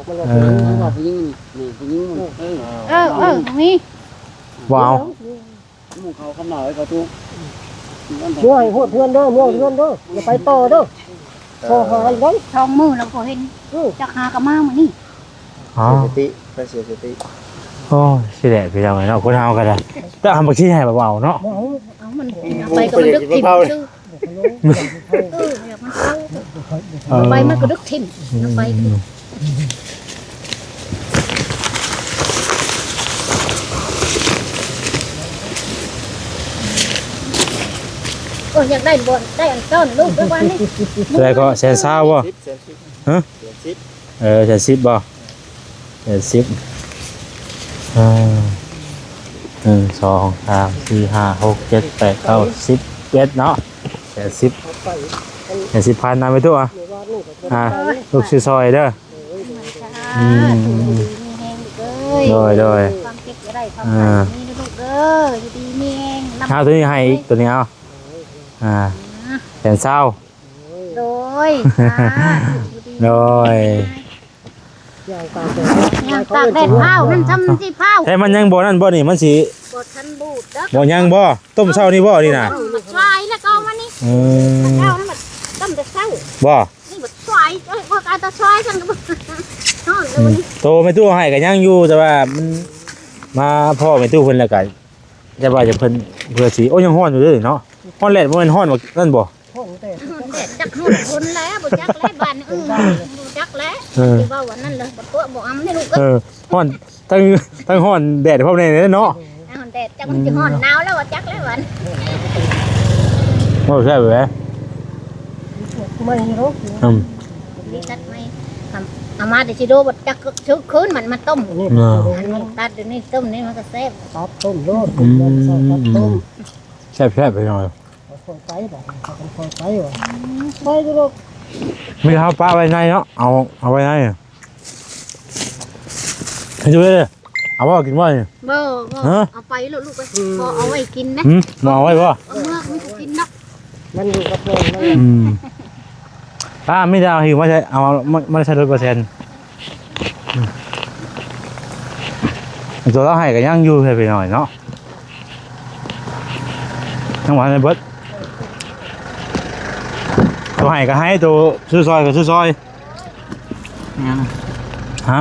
ເອີ ເອີ ເອີ ບໍ່ມີ ບໍ່ເອົາ ໝູ່ເຂົາຄຳລາວໃຫ້ເຂົາຕູ້ ເມືອໃຫ້ຮອດເຮືອນເດີ ເມືອເຮືອນເດີ ຢ່າໄປຕໍ່ເດີ ພໍຫາອີກເດ້ ສອງມື້ແລ້ວບໍ່ເຫັນ ເອີ ຈັກຫາກໍມາມື້ນີ້ ອໍ ເສຍສະຕິ ໄປເສຍສະຕິ ໂອ້ຍ ຊິແຫຼະ ພີ່ນ້ອງເອີຍເນາະ ຄົນເຮົາກໍໄດ້ ແຕ່ທຳບັກຊີໃຫ້ເບົາໆເນາະ ບໍ່ເອົາ ເອົາມັນ ເອົາໄປກໍມັນດຶກຖິ້ມຊື່ ເອີ ມັນເອົາ ເອີ ໄປມັນກໍດຶກຖິ້ມ ເອົາໄປ ໂອ້ຍ ຢາກໄດ້ບໍ່ ໄດ້ອັນເກົ່ານີ້ລູກ ໄດ້ວານນີ້ ເທົ່າໃດກໍ ແສນຊາວບໍ່? ຮະ? ເອີ ແສນສິບບໍ່? ແປດສິບ ອ່າ ໜຶ່ງ ສອງ ສາມ ສີ່ ຫ້າ ຫົກ ເຈັດ ແປດ ເກົ້າ ສິບ ສິບເອັດເນາະ ແປດສິບ ແປດສິບພັນນະ ແມ່ຕູ້ ອ່າ ລູກຊື້ຊ່ອຍເດີ ອືມ ໂດຍ ໂດຍ ຄວາມເຈັບຢ່າໄດ້ ຄວາມໄຂ້ ອ່າ ມີເດີລູກເດີ ຢູ່ດີມີແຮງ ເອົາໂຕນີ້ໃຫ້ອີກ ໂຕນີ້ເອົາ ອ່າ ແສນຊາວ ໂດຍ ສາທຸ ໂດຍ ຍ່າງຕາກແດດພ້າວ ນັ້ນຊ້ຳຊິພ້າວ ແຕ່ມັນຍັງບໍ່ນັ້ນບໍ່ນີ້ ມັນຊິ ບໍ່ທັນບູດດອກ ບໍ່ຍັງບໍ່ ຕົ້ມເຊົ້ານີ້ບໍ່ນີ້ນະ ເອີ ໝາກຊວາຍແລ້ວກໍເອົາມານີ້ ເອີ ເຈົ້ານັ້ນຕົ້ມແຕ່ເຊົ້າ ບໍ່ ນີ້ໝາກຊວາຍ ເອີ ບໍ່ການຕາຊວາຍຊັ້ນກໍບໍ່ ຮ້ອນເລີຍ ອືມ ໂຕແມ່ຕູ້ໃຫ້ກໍຍັງຢູ່ ແຕ່ວ່າມັນມາພໍ້ແມ່ຕູ້ເພິ່ນແລ້ວກໍ ແຕ່ວ່າຈະເພິ່ນ ເພື່ອຊິ ໂອ້ ຍັງຮ້ອນຢູ່ເດີເນາະ ຮ້ອນແດດ ບໍ່ແມ່ນຮ້ອນແບບນັ້ນບໍ່? ຮ້ອນແດດ ຈັກຮ້ອນຄົນແລ້ວ ບໍ່ຈັກແລ້ວ ບ້ານອື່ນບໍ່ຈັກແລ້ວ ເອີ ຊິເວົ້າອັນນັ້ນເລີຍ ບໍ່ຕົວະ ບໍ່ອຳໃຫ້ລູກເອີ ເອີ ຮ້ອນ ທັງ ທັງຮ້ອນແດດພ້ອມແດ່ເນາະ ຮ້ອນແດດ ຈັກມັນຊິຮ້ອນໜາວແລ້ວ ບໍ່ຈັກແລ້ວ ຫວານ ເວົ້າແຊບເລີຍ ໃໝ່ເນາະ ອືມ ນີ້ຕັດໃໝ່ ເອົາມາແຕ່ຊິໂດ ບໍ່ຈັກຊື້ຄືນ ມັນມາຕົ້ມ ອັນນີ້ຕັດ ອັນນີ້ຕົ້ມ ນີ້ມັນກໍແຊບ ຕັດຕົ້ມໂລດ ອືມ ຕັດຕົ້ມ ແຊບໆ ພີ່ນ້ອງ ຄ່ອຍໄປບາດນີ້ ຄ່ອຍໄປວ່າ ໄປຢູ່ດອກ ມີເຮົາປະໄວ້ໃນເນາະ ເອົາ ເອົາໄວ້ໃນ ໃຫ້ດູເດີ ເອົາບໍ່ ກິນບໍ່ນີ້ ບໍ່ ບໍ່ ຮະ ເອົາໄປໂລດລູກເອີຍ ບໍ່ເອົາໄວ້ກິນນະ ຫືມ ບໍ່ເອົາໄວ້ບໍ່ ເອົາເມືອ ມັນຊິກິນເນາະ ມັນຢູ່ກັບແມ່ມັນ ອືມ ປ້າມີແຕ່ເອົາຫິ້ວມາໃສ່ ເອົາມາ ມາໃສ່ລົດບໍ່ແຊນ ອືມ ໂຕລາວໃຫ້ກໍຍັງຢູ່ແທ້ພີ່ນ້ອງເນາະ ຍັງບໍ່ທັນໄດ້ເບິດ ໂຕໃຫ້ກໍໃຫ້ ໂຕຊື້ຊ່ອຍກໍຊື້ຊ່ອຍ ຫຍັງ ຮະ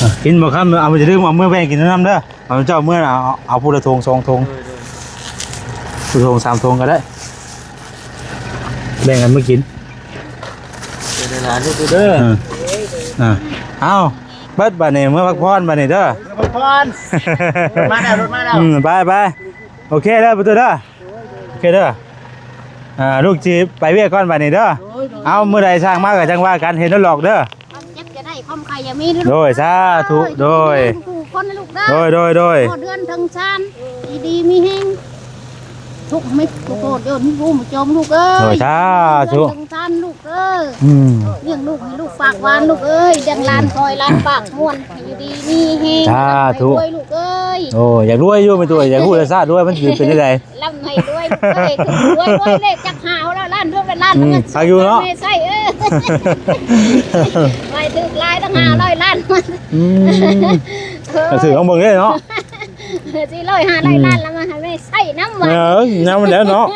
ອ່ະ ກິນບໍ່ຄຳ ເອົາ ຢ່າລືມເອົາເມືອແບ່ງກິນນຳເດີ. ເອົາເຈົ້າເມືອ ເອົາ ເອົາຜູ້ລະຖົງສອງຖົງ ໂດຍ ໂດຍ ຜູ້ລະຖົງສາມຖົງກໍໄດ້ ແບ່ງກັນເມືອກິນ ເດີຫຼານເດີ ເອີ ອ່າ ເອົາ ເບິດບາດນີ້ ເມືອພັກຜ່ອນບາດນີ້ເດີ ພັກຜ່ອນ ມາແລ້ວ ລົດມາແລ້ວ ອືມ ໄປ ໄປ ໂອເຄເດີ ປະຕູເດີ ໂອເຄເດີ ອ່າ ລູກຊິໄປວຽກກ່ອນບາດນີ້ເດີ ໂດຍ ໂດຍ ເອົາ ມື້ໃດຊ່າງມາກໍຈັ່ງວ່າກັນ ເຫັນແລ້ວຫຼອກເດີ ຄວາມເຈັບຢ່າໄດ້ ຄວາມໄຂ້ຢ່າມີເດີ ໂດຍ ສາທຸ ເອີ ໂດຍ ຢູ່ດີມີແຮງທຸກໆຄົນນະລູກເດີ ໂດຍ ໂດຍ ໂດຍ ພໍເດືອນເຖິງຊານ ຢູ່ດີມີແຮງ ທຸກມິດທຸກໂທດ ໂຍນຜູ້ມາຈົ່ມລູກເອີຍ ໂດຍ ສາທຸ ເຮືອນເຖິງຊານລູກເອີຍ ອືມ ລ້ຽງລູກໃຫ້ລູກປາກຫວານລູກເອີຍ ລ້ຽງຫຼານ ອືມ ຄອຍຫຼານປາກມ່ວນ ໃຫ້ຢູ່ດີມີແຮງ ສາທຸ ໃຫ້ລວຍລູກເອີຍ ໂອ້ ຢາກລວຍຢູ່ແມ່ຕູ້ ຢາກຮູ້ລະຊາດລວຍ ມັນຊິເປັນຈັ່ງໃດ ລ່ຳໃຫ້ລວຍເອີຍ ຖືກລວຍ ລວຍເລກຈັກຫ້າຮ້ອຍລ້ານ ເດືອນລະລ້ານ ອືມ ຄັກຢູ່ເນາະ ແມ່ໃຊ້ເອີຍ ໄວ້ຖືກຫຼາຍຕັ້ງ ອືມ ຫ້າຮ້ອຍລ້ານ ອືມ ເອີ ກໍຖືກລອງເບິ່ງເດ້ເນາະ ສີ່ຮ້ອຍ ຫ້າຮ້ອຍ ອືມ ລ້ານ ແລ້ວມາໃຫ້ແມ່ໃຊ້ນຳວ່າ ເອີ ນຳແລ້ວເນາະ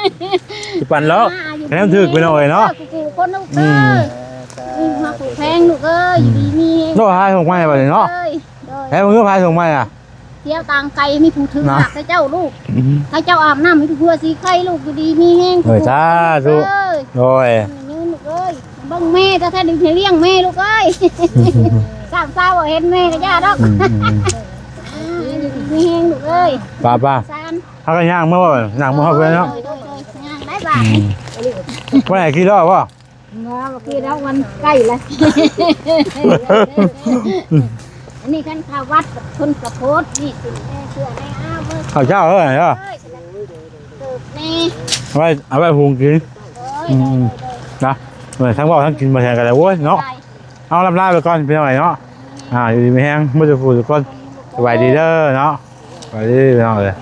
ຊິປັ່ນເນາະ ແນມຖືກໄປໜ້ອຍເນາະ ເອີ ຜູ້ຄົນລູກເອີຍ ອືມ ມີຮັກຜູ້ແພງລູກເອີຍ ອືມ ຢູ່ດີມີແຮງ ໂດຍ ຫາຍຫົກໄມ້ບັດນີ້ເນາະ ເອີຍ ໂດຍ ແຮມເງິນຫາຍຫົກໄມ້ອະ ທ່ຽວຕ່າງໄກມີຜູ້ຖືກ ນະ ຮັກໃສ່ເຈົ້າລູກ ອືມ ໃຫ້ເຈົ້າອາບນ້ຳໃຫ້ຜົວສີໄຂ່ລູກ ຢູ່ດີມີແຮງ ໂດຍ ທຸກໆ ສາທຸ ເອີຍ ໂດຍ ຍືນລູກເອີຍ ເບິ່ງແມ່ແທ້ໆ ນີ້ລ້ຽງແມ່ລູກເອີຍ ອືມ ສາມສາວບໍ່ເຫັນແມ່ກໍຢ່າດອກ ອືມ ອືມ ອ່າ ຢູ່ດີມີແຮງລູກເອີຍ ປ້າໆ ສານ ເຮົາກໍຍ່າງເມືອ ຍ່າງເມືອເພື່ອນເນາະ ໂດຍ ໂດຍ ໂດຍ ຍ່າງໄດ້ບາດນີ້ ອືມ ບໍ່ໄດ້ຂີ່ລໍ້ບໍ່? ບໍ່ ບໍ່ຂີ່ແລ້ວ ມັນໃກ້ແລ້ວ ອັນນີ້ຄັນເຂົ້າວັດເພິ່ນກະໂພດ ນີ້ສິນແດ່ ເຊື່ອແດ່ ອ້າວ ເບິ່ງ ເຂົ້າເຈົ້າເອີຍເດີ ເອີຍ ເກີບແດ່ ເອົາໄວ້ ເອົາໄວ້ຫຸງກິນ ໂດຍ ອືມ ໂດຍ ໂດຍ ນະ ເອີຍ ທັງເວົ້າທັງກິນມາແທນກັນແລ້ວ ໂອ້ຍເນາະ ເອົາ ລຳລາໄປກ່ອນພີ່ນ້ອງເນາະ ອ່າ ຢູ່ດີມີແຮງເບິດທຸກຜູ້ທຸກຄົນ ສະບາຍດີເດີເນາະ ສະບາຍດີພີ່ນ້ອງເອີຍ.